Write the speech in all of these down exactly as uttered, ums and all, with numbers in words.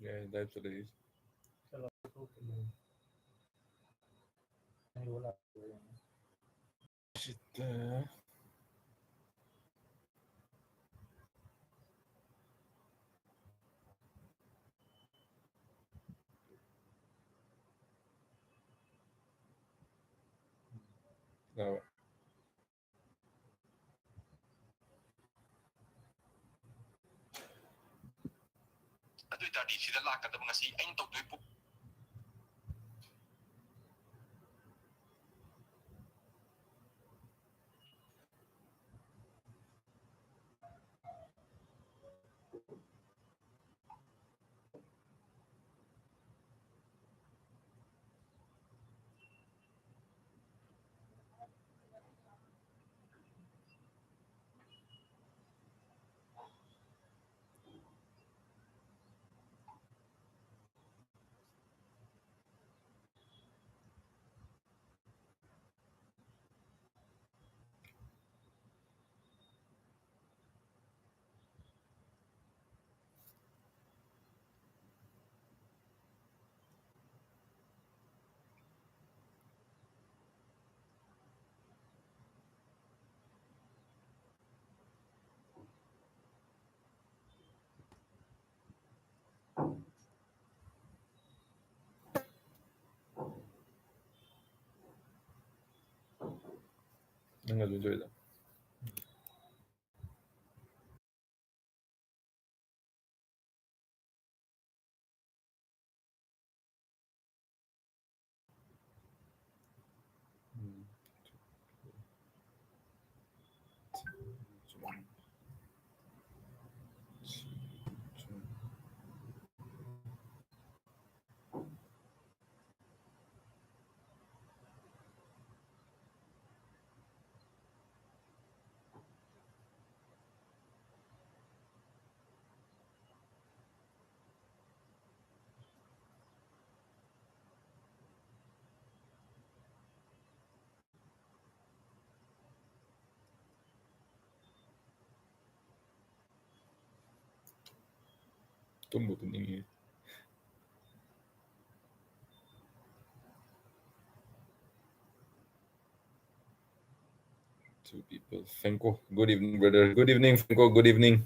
ꯌꯥꯏ, ꯗꯥꯏꯞ ꯆꯠꯂꯛꯏ꯫ ꯁꯤꯗ꯫ ꯑ꯫ ꯑꯗꯨ ꯑꯣꯏꯇꯥꯔꯗꯤ ꯁꯤꯗ ꯂꯥꯛꯀꯗꯕ ꯉꯁꯤ ꯑꯩꯅ ꯇꯧꯗꯣꯏ ꯄꯣ-, ꯅꯪ ꯑꯗꯨ ꯇꯧꯔꯤꯗꯣ꯫ ꯇꯨꯝꯕꯨ ꯇꯨꯝꯅꯤꯡꯉꯦ꯫ Two people. Franco, good evening, brother. Good evening, Franco. Good evening.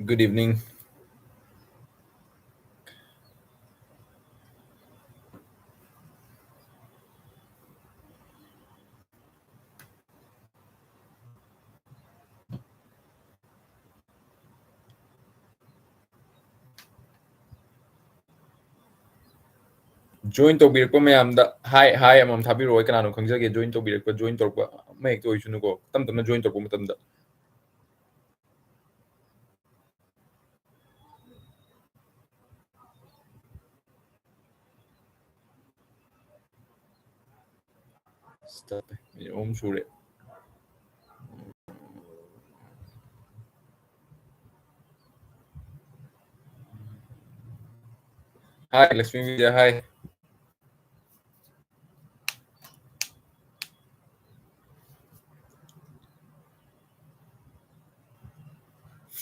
Good evening. Join ꯇꯧꯕꯤꯔꯛꯄ ꯃꯌꯥꯝꯗ hi, hi ꯑꯃꯃꯝ ꯊꯥꯕꯤꯔꯛꯑꯣ꯫ ꯀꯅꯥꯅꯣ ꯈꯪꯖꯒꯦ join ꯇꯧꯕꯤꯔꯛꯄ, join ꯇꯧꯔꯛꯄ ꯑꯃ ꯍꯦꯛꯇ ꯑꯣꯏꯁꯅꯨꯀꯣ, ꯇꯞ ꯇꯞꯅ join ꯇꯧꯔꯛꯄ ꯃꯇꯝꯗ꯫ Stop. ꯃꯤꯅꯤꯠ ꯑꯍꯨꯝ ꯁꯨꯔꯦ꯫ Hi, ꯂꯛꯁꯃꯤ ꯕꯤꯗ꯭ꯌꯥ, hi.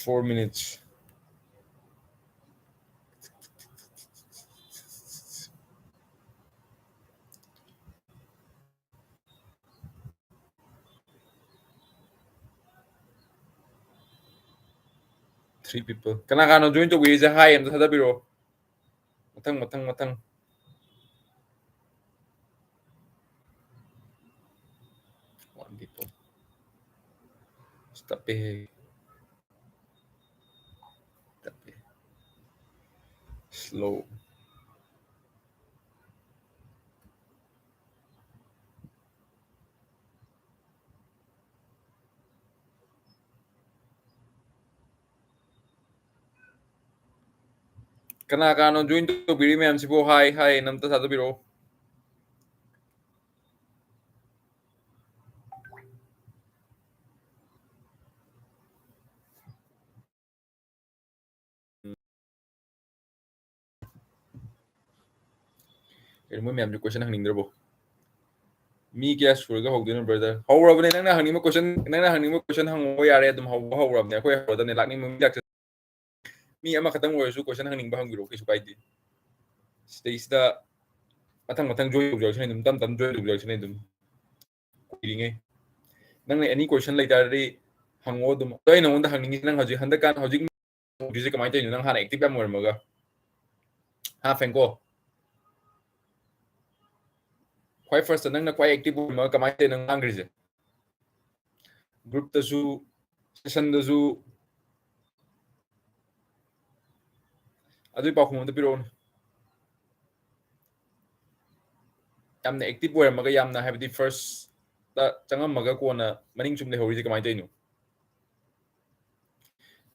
Four minutes. Three people. ꯀꯅꯥ ꯀꯅꯥꯅꯣ join ꯇꯧꯕꯤꯔꯤꯁꯦ? Hi ꯑꯝꯇ ꯊꯥꯗꯕꯤꯔꯛꯑꯣ꯫ ꯃꯊꯪ, ꯃꯊꯪ, ꯃꯊꯪ꯫ One people. ꯇꯞꯄꯦꯍꯦ꯫ ꯇꯞꯄꯦ꯫ Slow. ꯀꯅꯥ ꯀꯅꯥꯅꯣ join ꯇꯧꯕꯤꯔꯤ ꯃꯌꯥꯝꯁꯤꯕꯨ? Hi, hi ꯑꯝꯇ ꯊꯥꯗꯕꯤꯔꯛꯑꯣ꯫ ꯀꯩꯅꯣ, ꯃꯣꯏ ꯃꯌꯥꯝꯁꯦ question ꯍꯪꯅꯤꯡꯗ꯭ꯔꯕꯣ? ꯃꯤ ꯀꯌꯥ ꯁꯨꯔꯒ ꯍꯧꯗꯣꯏꯅꯣ, brother? ꯍꯧꯔꯕꯅꯦ꯫ ꯅꯪꯅ ꯍꯪꯅꯤꯡꯕ question, ꯅꯪꯅ ꯍꯪꯅꯤꯡꯕ question ꯍꯪꯉꯣ ꯌꯥꯔꯦ, ꯑꯗꯨꯝ ꯍꯧꯕ ꯍꯧꯔꯕꯅꯦ꯫ ꯑꯩꯈꯣꯏ ꯍꯧꯔꯗꯕꯅꯦ꯫ ꯂꯥꯛꯅꯤꯡꯕ ꯃꯤ ꯂꯥꯛꯆ-, ꯃꯤ ꯑꯃꯈꯛꯇꯪ ꯑꯣꯏꯔꯁꯨ question ꯍꯪꯅꯤꯡꯕ ꯍꯪꯕꯤꯔꯛꯑꯣ, ꯀꯩꯁꯨ ꯀꯥꯏꯗꯦ꯫ ꯁꯤꯗꯩꯁꯤꯗ ꯃꯊꯪ ꯃꯊꯪ join ꯇꯧꯖꯔꯛꯁꯅꯤ ꯑꯗꯨꯝ, ꯇꯞ ꯇꯞꯅ join ꯇꯧꯖꯔꯛꯁꯅꯤ ꯑꯗꯨꯝ꯫ ꯀꯨꯏꯔꯤꯉꯩ꯫ ꯅꯪꯅ any question ꯂꯩꯇꯥꯔꯗꯤ ꯍꯪꯉꯣ ꯑꯗꯨꯝ꯫ ꯑꯗꯣ ꯑꯩ ꯅꯉꯣꯟꯗ ꯍꯪꯅꯤꯡꯉꯤꯁꯦ, ꯅꯪ ꯍꯧꯖꯤꯛ, ꯍꯟꯗꯛꯀꯥꯟ ꯍꯧꯖꯤꯛ ꯇꯧꯗ꯭ꯔꯤꯁꯦ ꯀꯃꯥꯏꯅ ꯇꯧꯔꯤꯅꯣ? ꯅꯪ ꯍꯥꯟꯅ active ꯌꯥꯝ ꯑꯣꯏꯔꯝꯃꯒ꯫ ꯍꯥ, ꯐ꯭ꯔꯦꯡꯀꯣ? ꯈ꯭ꯋꯥꯏ first ꯅꯪꯅ ꯈ꯭ꯋꯥꯏ active ꯑꯣꯏꯔꯝꯃꯒ ꯀꯃꯥꯏꯅ ꯇꯧꯔꯤꯅꯣ ꯅꯪ ꯉꯥꯡꯈ꯭ꯔꯤꯁꯦ? Group ꯇꯁꯨ, session ꯗꯁꯨ, ꯑꯗꯨꯒꯤ ꯄꯥꯎꯈꯨꯝ ꯑꯝꯇ ꯄꯤꯔꯛꯎꯅꯦ꯫ ꯌꯥꯝꯅ active ꯑꯣꯏꯔꯝꯃꯒ, ꯌꯥꯝꯅ, ꯍꯥꯏꯕꯗꯤ, first ꯇ ꯆꯪꯉꯝꯃꯒ ꯀꯣꯟꯅ ꯃꯅꯤꯡ ꯁꯨꯝ ꯂꯩꯍꯧꯔꯤꯁꯦ ꯀꯃꯥꯏꯅ ꯇꯧꯔꯤꯅꯣ?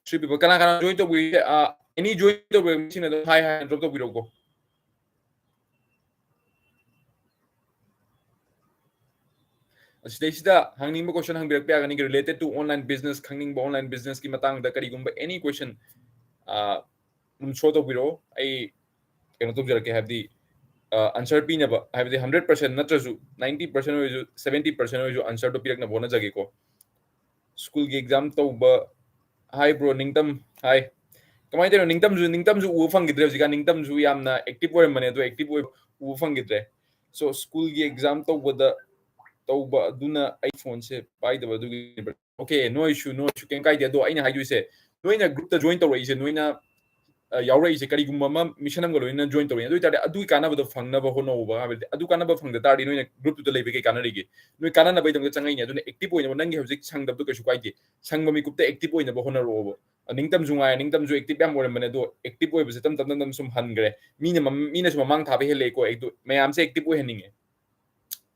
Three people, ꯀꯅꯥ ꯀꯅꯥ join ꯇꯧꯕꯤꯔꯤꯁꯦ? ꯑꯥ, any join ꯇꯧꯕꯤꯔꯤꯕꯁꯤꯡꯅ ꯑꯗꯨꯝ hi ꯍꯥꯏꯅ drop ꯇꯧꯕꯤꯔꯛꯎꯀꯣ꯫ ꯑꯁꯤꯗꯩꯁꯤꯗ ꯍꯪꯅꯤꯡꯕ question ꯍꯪꯕꯤꯔꯛꯄ ꯌꯥꯒꯅꯤ, related to online business, ꯈꯪꯅꯤꯡꯕ online business ꯀꯤ ꯃꯇꯥꯡꯗ ꯀꯔꯤꯒꯨꯝꯕ any question, ꯑꯥ, ꯑꯗꯨꯝ show ꯇꯧꯕꯤꯔꯛꯑꯣ꯫ ꯑꯩ ꯀꯩꯅꯣ ꯇꯧꯖꯔꯛꯀꯦ, ꯍꯥꯏꯕꯗꯤ, ꯑꯥ, answer ꯄꯤꯅꯕ, ꯍꯥꯏꯕꯗꯤ hundred percent ꯅꯠꯇ꯭ꯔꯁꯨ ninety percent ꯑꯣꯏꯔꯁꯨ, seventy percent ꯑꯣꯏꯔꯁꯨ answer ꯗꯣ ꯄꯤꯔꯛꯅꯕ ꯍꯣꯠꯅꯖꯒꯦꯀꯣ꯫ School ꯒꯤ exam ꯇꯧꯕ, hi bro, ꯅꯤꯡꯇꯝ, hi꯫ ꯀꯃꯥꯏꯅ ꯇꯧꯔꯤꯅꯣ? ꯅꯤꯡꯇꯝꯁꯨ, ꯅꯤꯡꯇꯝꯁꯨ ꯎꯕ ꯐꯪꯈꯤꯗ꯭ꯔꯦ ꯍꯧꯖꯤꯛꯀꯥꯟ꯫ ꯅꯤꯡꯇꯝꯁꯨ ꯌꯥꯝꯅ active ꯑꯣꯏꯔꯝꯕꯅꯦ, ꯑꯗꯣ active ꯑꯣꯏ-, ꯎꯕ ꯐꯪꯈꯤꯗ꯭ꯔꯦ꯫ So, school ꯒꯤ exam ꯇꯧꯕꯗ, ꯇꯧꯕ ꯑꯗꯨꯅ ꯑꯩ phone ꯁꯦ ꯄꯥꯏꯗꯕ ꯑꯗꯨꯒꯤ꯫ Okay, no issue, no issue, ꯀꯩꯝ ꯀꯥꯏꯗꯦ꯫ ꯑꯗꯣ ꯑꯩꯅ ꯍꯥꯏꯗꯣꯏꯁꯦ, ꯅꯣꯏꯅ group ꯇ join ꯇꯧꯔꯛꯏꯁꯦ, ꯅꯣꯏꯅ, ꯑ, ꯌꯥꯎꯔꯛꯏꯁꯦ ꯀꯔꯤꯒꯨꯝꯕ ꯑꯃ mission ꯑꯃꯒ ꯂꯣꯏꯅꯅ join ꯇꯧꯔꯛꯏ꯫ ꯑꯗꯨ ꯑꯣꯏꯇꯥꯔꯗꯤ ꯑꯗꯨꯒꯤ ꯀꯥꯟꯅꯕꯗꯣ ꯐꯪꯅꯕ ꯍꯣꯠꯅꯧꯕ, ꯍꯥꯏꯕꯗꯤ ꯑꯗꯨ ꯀꯥꯟꯅꯕ ꯐꯪꯗ ꯇꯥꯔꯗꯤ ꯅꯣꯏꯅ group ꯇꯨꯗ ꯂꯩꯕ ꯀꯩ ꯀꯥꯟꯅꯔꯤꯒꯦ? ꯅꯣꯏ ꯀꯥꯟꯅꯅꯕꯒꯤꯗꯃꯛꯇ ꯆꯪꯉꯛꯏꯅꯦ꯫ ꯑꯗꯨꯅ active ꯑꯣꯏꯅꯕ, ꯅꯪꯒꯤ ꯍꯧꯖꯤꯛ ꯁꯪꯗꯕꯗꯣ ꯀꯩꯁꯨ ꯀꯥꯏꯗꯦ꯫ ꯁꯪꯕ ꯃꯤꯀꯨꯞꯇ active ꯑꯣꯏꯅꯕ ꯍꯣꯠꯅꯔꯛꯑꯣꯕ꯫ ꯑ, ꯅꯤꯡꯇꯝꯁꯨ ꯉꯥꯏ, ꯅꯤꯡꯇꯝꯁꯨ active ꯌꯥꯝ ꯑꯣꯏꯔꯝꯕꯅꯦ, ꯑꯗꯣ active ꯑꯣꯏꯕꯁꯦ ꯇꯞ ꯇꯞꯅ ꯇꯞꯅ ꯁꯨꯝ ꯍꯟꯈ꯭ꯔꯦ꯫ ꯃꯤꯅ ꯃꯝ-, ꯃꯤꯅꯁꯨ ꯃꯃꯥꯡ ꯊꯥꯕ ꯍꯦꯜꯂꯛꯑꯦꯀꯣ꯫ ꯑꯩꯗꯣ ꯃꯌꯥꯝꯁꯦ active ꯑꯣꯏꯍꯟꯅꯤꯡꯉꯦ꯫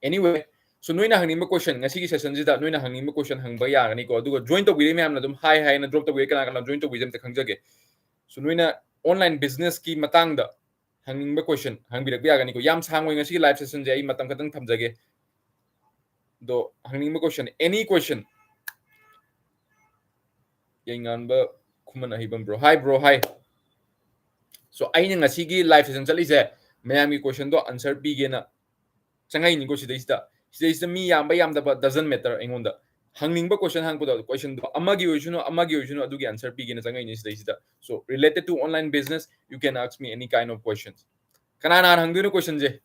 Anyway, so ꯅꯣꯏꯅ ꯍꯪꯅꯤꯡꯕ question, ꯉꯁꯤꯒꯤ session ꯁꯤꯗ ꯅꯣꯏꯅ ꯍꯪꯅꯤꯡꯕ question ꯍꯪꯕ ꯌꯥꯒꯅꯤꯀꯣ꯫ ꯑꯗꯨꯒ join ꯇꯧꯕꯤꯔꯤ ꯃꯌꯥꯝꯅ ꯑꯗꯨꯝ hi ꯍꯥꯏꯅ drop ꯇꯧꯕꯤꯔꯤ, ꯀꯅꯥ ꯀꯅꯥ join ꯇꯧꯕꯤꯔꯤꯁꯦ ꯑꯝꯇ ꯈꯪꯖꯒꯦ꯫ So ꯅꯣꯏꯅ online business ꯀꯤ ꯃꯇꯥꯡꯗ ꯍꯪꯅꯤꯡꯕ question ꯍꯪꯕꯤꯔꯛꯄ ꯌꯥꯒꯅꯤꯀꯣ꯫ ꯌꯥꯝ ꯁꯥꯡꯉꯣꯏ ꯉꯁꯤꯒꯤ live session ꯁꯦ, ꯑꯩ ꯃꯇꯝ ꯈꯛꯇꯪ ꯊꯝꯖꯒꯦ꯫ ꯑꯗꯣ ꯍꯪꯅꯤꯡꯕ question, any question, ꯌꯥꯏꯉꯥꯟꯕ ꯈꯨꯃꯟ ꯑꯍꯩꯕꯝ bro꯫ Hi bro, hi꯫ So ꯑꯩꯅ ꯉꯁꯤꯒꯤ live session ꯆꯠꯂꯤꯁꯦ ꯃꯌꯥꯝꯒꯤ question ꯗꯣ answer ꯄꯤꯒꯦꯅ ꯆꯪꯉꯛꯏꯅꯤꯀꯣ ꯁꯤꯗꯩꯁꯤꯗ꯫ ꯁꯤꯗꯩꯁꯤꯗ ꯃꯤ ꯌꯥꯝꯕ ꯌꯥꯝꯗꯕ doesn't matter ꯑꯩꯉꯣꯟꯗ꯫ ꯍꯪꯅꯤꯡꯕ question ꯍꯪꯉꯛꯄꯗꯣ, questionꯗꯣ ꯑꯃꯒꯤ ꯑꯣꯏꯁꯅꯨ, ꯑꯃꯒꯤ ꯑꯣꯏꯁꯅꯨ, ꯑꯗꯨꯒꯤ answer ꯄꯤꯒꯦꯅ ꯆꯪꯉꯛꯏꯅꯤ ꯁꯤꯗꯩꯁꯤꯗ꯫ So, related to online business, you can ask me any kind of questions. ꯀꯅꯥ ꯅꯍꯥꯟ ꯍꯪꯗꯣꯏꯅꯣ questionꯁꯦ?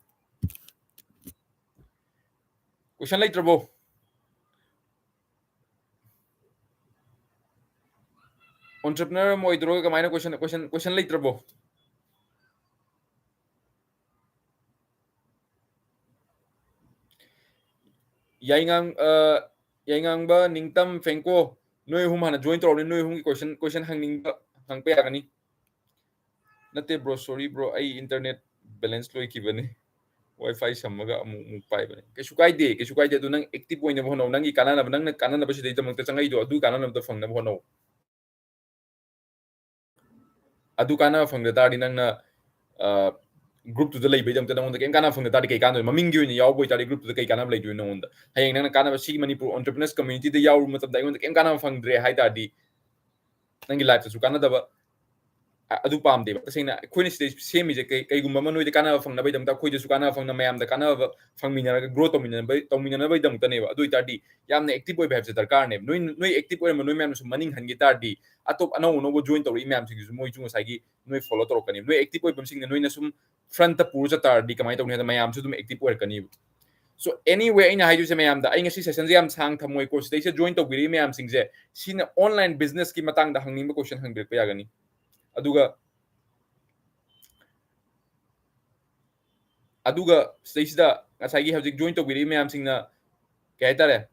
Question ꯂꯩꯇ꯭ꯔꯕꯣ? Entrepreneur ꯑꯃ ꯑꯣꯏꯗ꯭ꯔꯣ? ꯀꯃꯥꯏꯅ question, question, question ꯂꯩꯇ꯭ꯔꯕꯣ? ꯌꯥꯏꯉꯥꯡ-, ꯑ, ꯌꯥꯏꯉꯥꯡꯕ, ꯅꯤꯡꯇꯝ, ꯐꯦꯡꯀꯣ, ꯅꯣꯏ ꯑꯍꯨꯝ ꯍꯥꯟꯅ join ꯇꯧꯔꯕꯅꯤ, ꯅꯣꯏ ꯑꯍꯨꯝꯒꯤ question, question ꯍꯪꯅꯤꯡꯕ ꯍꯪꯕ ꯌꯥꯒꯅꯤ꯫ ꯅꯠꯇꯦ bro, sorry bro, ꯑꯩ internet balance ꯂꯣꯏꯈꯤꯕꯅꯤ, WiFi ꯁꯝꯃꯒ ꯑꯃꯨꯛ ꯑꯃꯨꯛ ꯄꯥꯏꯕꯅꯤ꯫ ꯀꯩꯁꯨ ꯀꯥꯏꯗꯦ, ꯀꯩꯁꯨ ꯀꯥꯏꯗꯦ, ꯑꯗꯨ ꯅꯪ active ꯑꯣꯏꯅꯕ ꯍꯣꯠꯅꯧ, ꯅꯪꯒꯤ ꯀꯥꯟꯅꯅꯕ, ꯅꯪꯅ ꯀꯥꯟꯅꯅꯕ ꯁꯤꯗꯩꯗꯃꯛꯇ ꯆꯪꯉꯛꯏꯗꯣ, ꯑꯗꯨ ꯀꯥꯟꯅꯅꯕꯗ ꯐꯪꯅꯕ ꯍꯣꯠꯅꯧ꯫ ꯑꯗꯨ ꯀꯥꯟꯅꯕ ꯐꯪꯗ ꯇꯥꯔꯗꯤ ꯅꯪꯅ, ꯑ, groupꯇꯨꯗ ꯂꯩꯕꯩꯗꯃꯛꯇ ꯅꯪꯉꯣꯟꯗ ꯀꯩꯝ ꯀꯥꯟꯅꯕ ꯐꯪꯗ ꯇꯥꯔꯗꯤ ꯀꯩ ꯀꯥꯟꯅꯗꯣꯏꯅꯣ? ꯃꯃꯤꯡꯒꯤ ꯑꯣꯏꯅ ꯌꯥꯎꯕ ꯑꯣꯏꯇꯥꯔꯗꯤ groupꯇꯨꯗ ꯀꯩ ꯀꯥꯟꯅꯕ ꯂꯩꯗꯣꯏꯅꯣ ꯅꯪꯉꯣꯟꯗ? ꯍꯌꯦꯡ ꯅꯪꯅ ꯀꯥꯟꯅꯕ ꯁꯤꯒꯤ ꯃꯅꯤꯄꯨꯔ entrepreneurs communityꯗ ꯌꯥꯎꯔꯨꯕ ꯃꯇꯝꯗ ꯑꯩꯉꯣꯟꯗ ꯀꯩꯝ ꯀꯥꯟꯅꯕ ꯐꯪꯗ꯭ꯔꯦ ꯍꯥꯏ ꯇꯥꯔꯗꯤ ꯅꯪꯒꯤ lifeꯇꯁꯨ ꯀꯥꯟꯅꯗꯕ꯫ ꯑ-, ꯑꯗꯨ ꯄꯥꯝꯗꯦꯕ꯫ ꯇꯁꯦꯡꯅ ꯑꯩꯈꯣꯏꯅ ꯁꯤꯗꯩ ꯁꯦꯝꯃꯤꯁꯦ ꯀꯩ-, ꯀꯩꯒꯨꯝꯕ ꯑꯃ ꯅꯣꯏꯗ ꯀꯥꯟꯅꯕ ꯐꯪꯅꯕꯒꯤꯗꯃꯛꯇ, ꯑꯩꯈꯣꯏꯗꯁꯨ ꯀꯥꯟꯅꯕ ꯐꯪꯅ, ꯃꯌꯥꯝꯗ ꯀꯥꯟꯅꯕ ꯐꯪꯃꯤꯟꯅꯔꯒ grow ꯇꯧꯃꯤꯟꯅꯕ-, ꯇꯧꯃꯤꯟꯅꯅꯕꯒꯤꯗꯃꯛꯇꯅꯦꯕ꯫ ꯑꯗꯨ ꯑꯣꯏꯇꯥꯔꯗꯤ ꯌꯥꯝꯅ active ꯑꯣꯏꯕ ꯍꯥꯏꯕꯁꯦ ꯗꯔꯀꯥꯔꯅꯦꯕ꯫ ꯅꯣꯏ, ꯅꯣꯏ active ꯑꯣꯏꯔꯝꯕ ꯅꯣꯏ ꯃꯌꯥꯝꯅꯁꯨ ꯃꯅꯤꯡ ꯍꯟꯈꯤ ꯇꯥꯔꯗꯤ ꯑꯇꯣꯞ ꯑꯅꯧ ꯑꯅꯧꯕ join ꯇꯧꯔꯛꯏ ꯃꯌꯥꯝꯁꯤꯡꯗꯨꯁꯨ ꯃꯣꯏꯁꯨ ꯉꯁꯥꯏꯒꯤ ꯅꯣꯏ follow ꯇꯧꯔꯛꯀꯅꯤ꯫ ꯅꯣꯏ active ꯑꯣꯏꯕꯁꯤꯡꯅ ꯅꯣꯏꯅ ꯁꯨꯝ frontꯇ ꯄꯨꯔ ꯆꯠ ꯇꯥꯔꯗꯤ ꯀꯃꯥꯏꯅ ꯇꯧꯅꯤ ꯍꯥꯏꯗ ꯃꯌꯥꯝꯁꯨ ꯑꯗꯨꯝ active ꯑꯣꯏꯔꯛꯀꯅꯤꯕ꯫ So anyway, ꯑꯩꯅ ꯍꯥꯏꯗꯣꯏꯁꯦ ꯃꯌꯥꯝꯗ, ꯑꯩ ꯉꯁꯤ sessionꯁꯦ ꯌꯥꯝ ꯁꯥꯡ ꯊꯝꯃꯣꯏꯀꯣ, ꯁꯤꯗꯩꯁꯤꯗ join ꯇꯧꯕꯤꯔꯛꯏ ꯃꯌꯥꯝꯁꯤꯡꯁꯦ, ꯁꯤꯅ online businessꯀꯤ ꯃꯇꯥꯡꯗ ꯍꯪꯅꯤꯡꯕ question ꯍꯪꯕꯤꯔꯛꯄ ꯌꯥꯒꯅꯤ꯫ ꯑꯗꯨꯒ, ꯑꯗꯨꯒ ꯁꯤꯗꯩꯁꯤꯗ ꯉꯁꯥꯏꯒꯤ ꯍꯧꯖꯤꯛ join ꯇꯧꯕꯤꯔꯛꯏ ꯃꯌꯥꯝꯁꯤꯡꯅ ꯀꯩ ꯍꯥꯏꯇꯥꯔꯦ,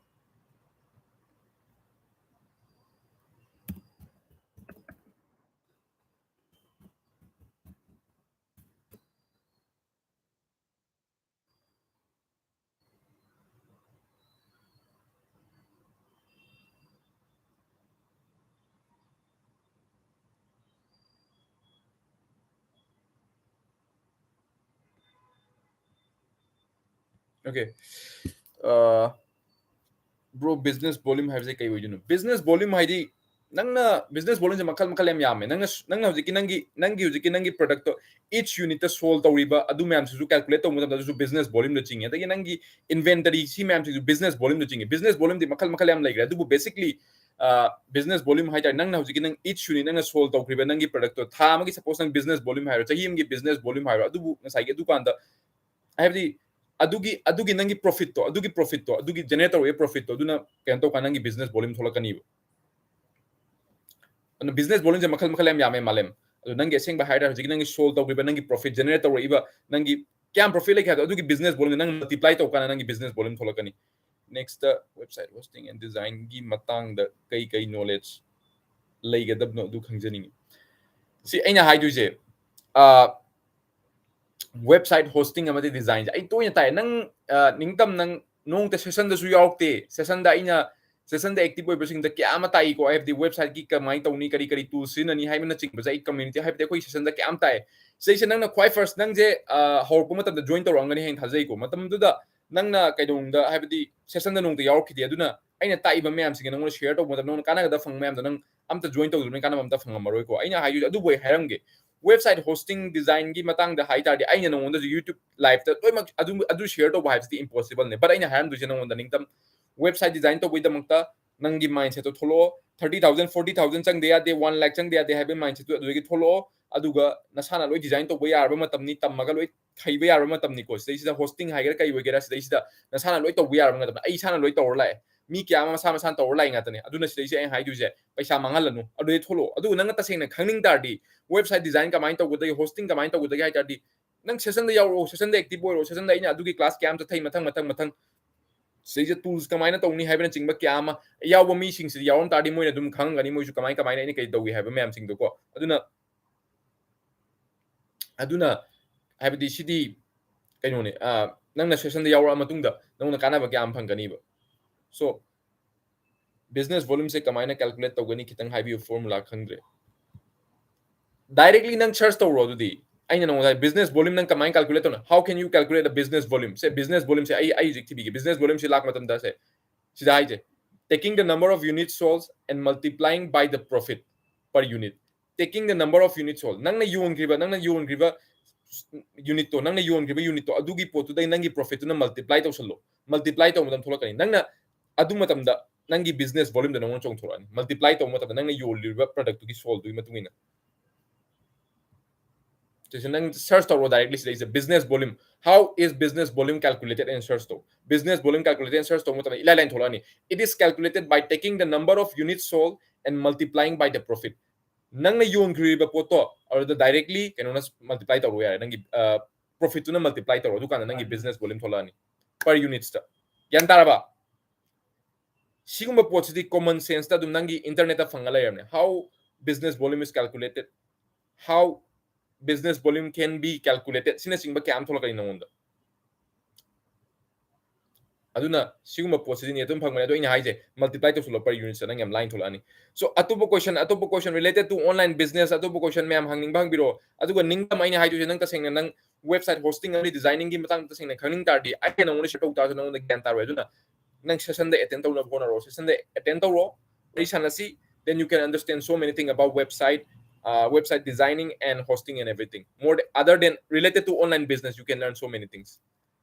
Okay. Uh, bro, business volume ꯍꯥꯏꯕꯁꯦ ꯀꯩ ꯑꯣꯏꯗꯣꯏꯅꯣ? Business volume ꯍꯥꯏꯗꯤ ꯅꯪꯅ business volume ꯁꯦ ꯃꯈꯜ ꯃꯈꯜ ꯌꯥꯝ ꯌꯥꯝꯃꯦ꯫ ꯅꯪꯅ ꯅꯪꯅ ꯍꯧꯖꯤꯛꯀꯤ ꯅꯪꯒꯤ ꯅꯪꯒꯤ ꯍꯧꯖꯤꯛꯀꯤ ꯅꯪꯒꯤ product ꯇꯣ each unit ꯇ sold ꯇꯧꯔꯤꯕ ꯑꯗꯨ ꯃꯌꯥꯝꯁꯤꯁꯨ calculate ꯇꯧꯕ ꯃꯇꯝꯗ ꯑꯗꯨꯁꯨ business volume ꯗ ꯆꯤꯡꯉꯦ꯫ ꯑꯗꯒꯤ ꯅꯪꯒꯤ inventory ꯁꯤ ꯃꯌꯥꯝꯁꯤꯁꯨ business volume ꯗ ꯆꯤꯡꯉꯦ꯫ Business volume ꯗꯤ ꯃꯈꯜ ꯃꯈꯜ ꯌꯥꯝ ꯂꯩꯈ꯭ꯔꯦ꯫ ꯑꯗꯨꯕꯨ basically business volume ꯍꯥꯏꯇꯥꯔꯦ, ꯅꯪꯅ ꯍꯧꯖꯤꯛꯀꯤ ꯅꯪ each unit ꯅꯪꯅ sold ꯇꯧꯈ꯭ꯔꯤꯕ ꯅꯪꯒꯤ product ꯇꯣ, ꯊꯥ ꯑꯃꯒꯤ suppose ꯅꯪ business volume ꯍꯥꯏꯔꯣ, ꯆꯍꯤ ꯑꯃꯒꯤ business volume ꯍꯥꯏꯔꯣ, ꯑꯗꯨꯕꯨ ꯉꯁꯥꯏꯒꯤ ꯑꯗꯨꯀꯥꯟꯗ ꯍꯥꯏꯕꯗꯤ ꯑꯗꯨꯒꯤ ꯑꯗꯨꯒꯤ ꯅꯪꯒꯤ profit ꯇꯣ, ꯑꯗꯨꯒꯤ profit ꯇꯣ, ꯑꯗꯨꯒꯤ generate ꯇꯧꯔꯛꯏꯕ profit ꯇꯣ, ꯑꯗꯨꯅ ꯀꯩꯅꯣ ꯇꯧꯀꯥꯟꯗ ꯅꯪꯒꯤ business volume ꯊꯣꯛꯂꯛꯀꯅꯤꯕ꯫ ꯑꯗꯨꯅ business volume ꯁꯦ ꯃꯈꯜ ꯃꯈꯜ ꯌꯥꯝ ꯌꯥꯝꯃꯦ ꯃꯥꯂꯦꯝ꯫ ꯑꯗꯨ ꯅꯪꯒꯤ ꯑꯁꯦꯡꯕ ꯍꯥꯏꯇꯥꯔꯦ, ꯍꯧꯖꯤꯛꯀꯤ ꯅꯪꯒꯤ sold ꯇꯧꯈꯤꯕ ꯅꯪꯒꯤ profit generate ꯇꯧꯔꯛꯏꯕ ꯅꯪꯒꯤ ꯀꯌꯥꯝ profit ꯂꯩꯒꯦ ꯍꯥꯏꯕꯗꯣ, ꯑꯗꯨꯒꯤ business volume ꯅꯪ multiply ꯇꯧꯀꯥꯟꯗ ꯅꯪꯒꯤ business volume ꯊꯣꯛꯂꯛꯀꯅꯤ꯫ Next, website hosting and design ꯒꯤ ꯃꯇꯥꯡꯗ ꯀꯩ ꯀꯩ knowledge ꯂꯩꯒꯗꯕꯅꯣ ꯑꯗꯨ ꯈꯪꯖꯅꯤꯡꯉꯤ꯫ ꯁꯤ ꯑꯩꯅ ꯍꯥꯏꯗꯣꯏꯁꯦ, website hosting ꯑꯃꯗꯤ design ꯁꯦ ꯑꯩ ꯇꯣꯏꯅ ꯇꯥꯏ꯫ ꯅꯪ, ꯅꯤꯡꯇꯝ, ꯅꯪ ꯅꯣꯡꯃꯇ session ꯗꯁꯨ ꯌꯥꯎꯔꯛꯇꯦ꯫ Session ꯗ ꯑꯩꯅ session ꯗ active ꯑꯣꯏꯕꯁꯤꯡꯗ ꯀꯌꯥ ꯑꯃ ꯇꯥꯛꯏꯀꯣ, ꯍꯥꯏꯕꯗꯤ website ꯀꯤ ꯀꯃꯥꯏꯅ ꯇꯧꯅꯤ, ꯀꯔꯤ ꯀꯔꯤ tools ꯁꯤꯖꯤꯟꯅꯅꯤ ꯍꯥꯏꯕꯅꯆꯤꯡꯕꯁꯦ ꯑꯩ community, ꯍꯥꯏꯕꯗꯤ ꯑꯩꯈꯣꯏ session ꯗ ꯀꯌꯥ ꯑꯃ ꯇꯥꯏ꯫ ꯁꯤꯗꯩꯁꯤꯗ ꯅꯪꯅ ꯈ꯭ꯋꯥꯏ first ꯅꯪꯁꯦ ꯍꯧꯔꯛꯄ ꯃꯇꯝꯗ join ꯇꯧꯔꯛꯑꯝꯒꯅꯤ ꯍꯥꯏꯅ ꯊꯥꯖꯩꯀꯣ꯫ ꯃꯇꯝꯗꯨꯗ ꯅꯪꯅ ꯀꯩꯗꯧꯅꯨꯡꯗ, ꯍꯥꯏꯕꯗꯤ session ꯗ ꯅꯣꯡꯃꯇ ꯌꯥꯎꯔꯛꯈꯤꯗꯦ꯫ ꯑꯗꯨꯅ ꯑꯩꯅ ꯇꯥꯛꯏꯕ ꯃꯌꯥꯝꯁꯤꯡꯒꯤ ꯅꯉꯣꯟꯗ share ꯇꯧꯕ ꯃꯇꯝꯗ ꯅꯉꯣꯟꯗ ꯀꯥꯟꯅꯒꯗꯕ ꯐꯪꯕ ꯃꯌꯥꯝꯗꯣ ꯅꯪ ꯑꯝꯇ join ꯇꯧꯗꯕꯅꯤꯅ ꯀꯥꯟꯅꯕ ꯑꯝꯇ ꯐꯪꯉꯝꯃꯔꯣꯏꯀꯣ꯫ ꯑꯩꯅ ꯍꯥꯏꯗꯣꯏꯁꯦ, ꯑꯗꯨꯕꯨ ꯑꯩ ꯍꯥꯏꯔꯝꯒꯦ, website hosting design ꯒꯤ ꯃꯇꯥꯡꯗ ꯍꯥꯏ ꯇꯥꯔꯗꯤ ꯑꯩꯅ ꯅꯉꯣꯟꯗꯁꯨ YouTube live ꯇ ꯂꯣꯏꯅꯃꯛ ꯑꯗꯨ ꯑꯗꯨ share ꯇꯧꯕ ꯍꯥꯏꯕꯁꯤꯗꯤ impossible ꯅꯦ꯫ But ꯑꯩꯅ ꯍꯥꯏꯔꯝꯗꯣꯏꯁꯦ ꯅꯉꯣꯟꯗ, ꯅꯤꯡꯇꯝ, website design ꯇꯧꯕꯒꯤꯗꯃꯛꯇ ꯅꯪꯒꯤ mindset ꯇꯣ ꯊꯣꯛꯂꯛꯑꯣ꯫ Thirty thousand, forty thousand ꯆꯪꯗ ꯌꯥꯗꯦ, one lakh ꯆꯪꯗ ꯌꯥꯗꯦ ꯍꯥꯏꯕꯒꯤ mindset ꯇꯨ ꯑꯗꯨꯗꯒꯤ ꯊꯣꯛꯂꯛꯑꯣ꯫ ꯑꯗꯨꯒ ꯅꯁꯥꯅ ꯂꯣꯏ design ꯇꯧꯕ ꯌꯥꯔꯕ ꯃꯇꯝꯅꯤ, ꯇꯝꯃꯒ ꯂꯣꯏ ꯍꯩꯕ ꯌꯥꯔꯕ ꯃꯇꯝꯅꯤꯀꯣ꯫ ꯁꯤꯗꯩꯁꯤꯗ hosting ꯍꯥꯏꯒꯦꯔꯥ ꯀꯩ ꯑꯣꯏꯒꯦꯔꯥ, ꯁꯤꯗꯩꯁꯤꯗ ꯅꯁꯥꯅ ꯂꯣꯏ ꯇꯧꯕ ꯌꯥꯔꯕ ꯃꯇꯝꯗ, ꯑꯩ ꯏꯁꯥꯅ ꯂꯣꯏ ꯇꯧꯔ ꯂꯥꯛꯑꯦ꯫ ꯃꯤ ꯀꯌꯥ ꯑꯃ ꯃꯁꯥ ꯃꯁꯥꯅ ꯇꯧꯔ ꯂꯥꯛꯏ ꯉꯥꯛꯇꯅꯦ꯫ ꯑꯗꯨꯅ ꯁꯤꯗꯩꯁꯤꯗ ꯑꯩꯅ ꯍꯥꯏꯗꯣꯏꯁꯦ, ꯄꯩꯁꯥ ꯃꯥꯡꯍꯜꯂꯅꯨ, ꯑꯗꯨꯗꯩ ꯊꯣꯛꯂꯛꯑꯣ꯫ ꯑꯗꯨꯒ ꯅꯪꯅ ꯇꯁꯦꯡꯅ ꯈꯪꯅꯤꯡ ꯇꯥꯔꯗꯤ, website design ꯀꯃꯥꯏꯅ ꯇꯧꯒꯗꯒꯦ, hosting ꯀꯃꯥꯏꯅ ꯇꯧꯒꯗꯒꯦ ꯍꯥꯏ ꯇꯥꯔꯗꯤ, ꯅꯪ session ꯗ ꯌꯥꯎꯔꯛꯑꯣ, session ꯗ active ꯑꯣꯏꯔꯣ, session ꯗ ꯑꯩꯅ ꯑꯗꯨꯒꯤ class ꯀꯌꯥ ꯑꯃ ꯆꯠꯊꯩ, ꯃꯊꯪ ꯃꯊꯪ ꯃꯊꯪ꯫ ꯁꯤꯗꯩꯁꯤꯗ tools ꯀꯃꯥꯏꯅ ꯇꯧꯅꯤ ꯍꯥꯏꯕꯅꯆꯤꯡꯕ ꯀꯌꯥ ꯑꯃ ꯌꯥꯎꯕ ꯃꯤꯁꯤꯡꯁꯤꯗꯤ ꯌꯥꯎꯔꯝ ꯇꯥꯔꯗꯤ ꯃꯣꯏꯅ ꯑꯗꯨꯝ ꯈꯪꯉꯝꯒꯅꯤ, ꯃꯣꯏꯁꯨ ꯀꯃꯥꯏ ꯀꯃꯥꯏꯅ ꯑꯩꯅ ꯀꯩ ꯇꯧꯏ ꯍꯥꯏꯕ ꯃꯌꯥꯝꯁꯤꯡꯗꯣꯀꯣ꯫ ꯑꯗꯨꯅ ꯑꯗꯨꯅ ꯍꯥꯏꯕꯗꯤ ꯁꯤꯗꯤ ꯀꯩꯅꯣꯅꯦ, ꯑ, ꯅꯪꯅ session ꯗ ꯌꯥꯎꯔꯛꯑ ꯃꯇꯨꯡꯗ ꯅꯉꯣꯟꯗ ꯀꯥꯟꯅꯕ ꯀꯌꯥ ꯑꯃ ꯐꯪꯒꯅꯤꯕ꯫ So, business volume ꯁꯦ ꯀꯃꯥꯏꯅ calculate ꯇꯧꯒꯅꯤ ꯈꯤꯇꯪ ꯍꯥꯏꯕꯤꯌꯨ, formula ꯈꯪꯗ꯭ꯔꯦ꯫ Directly ꯅꯪ search ꯇꯧꯔꯣ ꯑꯗꯨꯗꯤ꯫ ꯑꯩꯅ ꯅꯉꯣꯟꯗ business volume ꯅꯪ ꯀꯃꯥꯏꯅ calculate ꯇꯧꯅ? How can you calculate a business volume? Say, business volume ꯁꯦ ꯑꯩ, ꯑꯩ ꯍꯧꯖꯤꯛ ꯊꯤꯕꯤꯒꯦ꯫ Business volume ꯁꯦ ꯂꯥꯛꯄ ꯃꯇꯝꯗ ꯁꯦ, ꯁꯤꯗ ꯍꯥꯏꯁꯦ, Taking the number of units sold and multiplying by the profit per unit. Taking the number of units sold. ꯅꯪꯅ ꯌꯣꯟꯈ꯭ꯔꯤꯕ, ꯅꯪꯅ ꯌꯣꯟꯈ꯭ꯔꯤꯕ unit ꯇꯣ, ꯅꯪꯅ ꯌꯣꯟꯈ꯭ꯔꯤꯕ unit ꯇꯣ, ꯑꯗꯨꯒꯤ ꯄꯣꯠꯇꯨꯗꯩ ꯅꯪꯒꯤ profit ꯇꯨꯅ multiply ꯇꯧꯁꯜꯂꯣ꯫ Multiply ꯇꯧꯕ ꯃꯇꯝꯗ ꯊꯣꯛꯂꯛꯀꯅꯤ꯫ ꯅꯪꯅ ꯑꯗꯨ ꯃꯇꯝꯗ ꯅꯪꯒꯤ business volume ꯗ ꯅꯉꯣꯟꯗ ꯆꯣꯡꯊꯣꯔꯛꯑꯅꯤ꯫ Multiply ꯇꯧꯕ ꯃꯇꯝꯗ ꯅꯪꯅ ꯌꯣꯜꯂꯤꯕ product ꯇꯨꯒꯤ sold ꯗꯨꯒꯤ ꯃꯇꯨꯡ ꯏꯟꯅ꯫ ꯁꯤꯁꯦ ꯅꯪ search ꯇꯧꯔꯣ directly ꯁꯤꯗꯩꯁꯤꯗ, business volume. How is business volume calculated in search ꯇꯧ꯫ Business volume calculated in search ꯇꯧꯕ ꯃꯇꯝꯗ ꯏꯂꯥꯏ ꯂꯥꯏꯅ ꯊꯣꯛꯂꯛꯑꯅꯤ꯫ It is calculated by taking the number of units sold and multiplying by the profit. ꯅꯪꯅ ꯌꯣꯟꯈ꯭ꯔꯤꯕ ꯄꯣꯠꯇꯣ ꯑꯗꯨꯗ directly ꯀꯩꯅꯣꯅ multiply ꯇꯧꯔꯣ ꯌꯥꯔꯦ, ꯅꯪꯒꯤ profit ꯇꯨꯅ multiply ꯇꯧꯔꯣ, ꯑꯗꯨꯀꯥꯟꯗ ꯅꯪꯒꯤ business volume ꯊꯣꯛꯂꯛꯑꯅꯤ per units ꯇ꯫ ꯒ꯭ꯌꯥꯟ ꯇꯥꯔꯕ? ꯁꯤꯒꯨꯝꯕ ꯄꯣꯠꯁꯤꯗꯤ common sense ꯇ ꯑꯗꯨꯝ ꯅꯪꯒꯤ internet ꯇ ꯐꯪꯉ ꯂꯩꯔꯕꯅꯦ꯫ How business volume is calculated, how business volume can be calculated, ꯁꯤꯅꯆꯤꯡꯕ ꯀꯌꯥ ꯑꯃ ꯊꯣꯛꯂꯛꯀꯅꯤ ꯅꯉꯣꯟꯗ꯫ ꯑꯗꯨꯅ ꯁꯤꯒꯨꯝꯕ ꯄꯣꯠꯁꯤꯗꯤꯅꯦ ꯑꯗꯨꯝ ꯐꯪꯕꯅꯦ꯫ ꯑꯗꯣ ꯑꯩꯅ ꯍꯥꯏꯁꯦ multiply ꯇꯧꯁꯜꯂꯣ per units ꯇ, ꯅꯪ ꯌꯥꯝ ꯂꯥꯏꯅ ꯊꯣꯛꯂꯛꯑꯅꯤ꯫ So ꯑꯇꯣꯞꯄ question, ꯑꯇꯣꯞꯄ question related to online business, ꯑꯇꯣꯞꯄ question ꯃꯌꯥꯝ ꯍꯪꯅꯤꯡꯕ ꯍꯪꯕꯤꯔꯛꯑꯣ꯫ ꯑꯗꯨꯒ ꯅꯤꯡꯗꯝ, ꯑꯩꯅ ꯍꯥꯏꯗꯣꯏꯁꯦ, ꯅꯪ ꯇꯁꯦꯡꯅ ꯅꯪ website hosting ꯑꯃꯗꯤ designing ꯒꯤ ꯃꯇꯥꯡꯗ ꯇꯁꯦꯡꯅ ꯈꯪꯅꯤꯡ ꯇꯥꯔꯗꯤ, ꯑꯩꯅ ꯅꯉꯣꯟꯗ share ꯇꯧ ꯇꯥꯔꯁꯨ ꯅꯉꯣꯟꯗ ꯒ꯭ꯌꯥꯟ ꯇꯥꯔꯣꯏ꯫ ꯑꯗꯨꯅ ꯅꯪ session ꯗ attend ꯇꯧꯅꯕ ꯍꯣꯠꯅꯔꯣ, session ꯗ attend ꯇꯧꯔꯣ, ꯋꯥꯔꯤ ꯁꯥꯟꯅꯁꯤ, then you can understand so many things about website, uh, website designing and hosting and everything. More than, other than related to online business, you can learn so many things.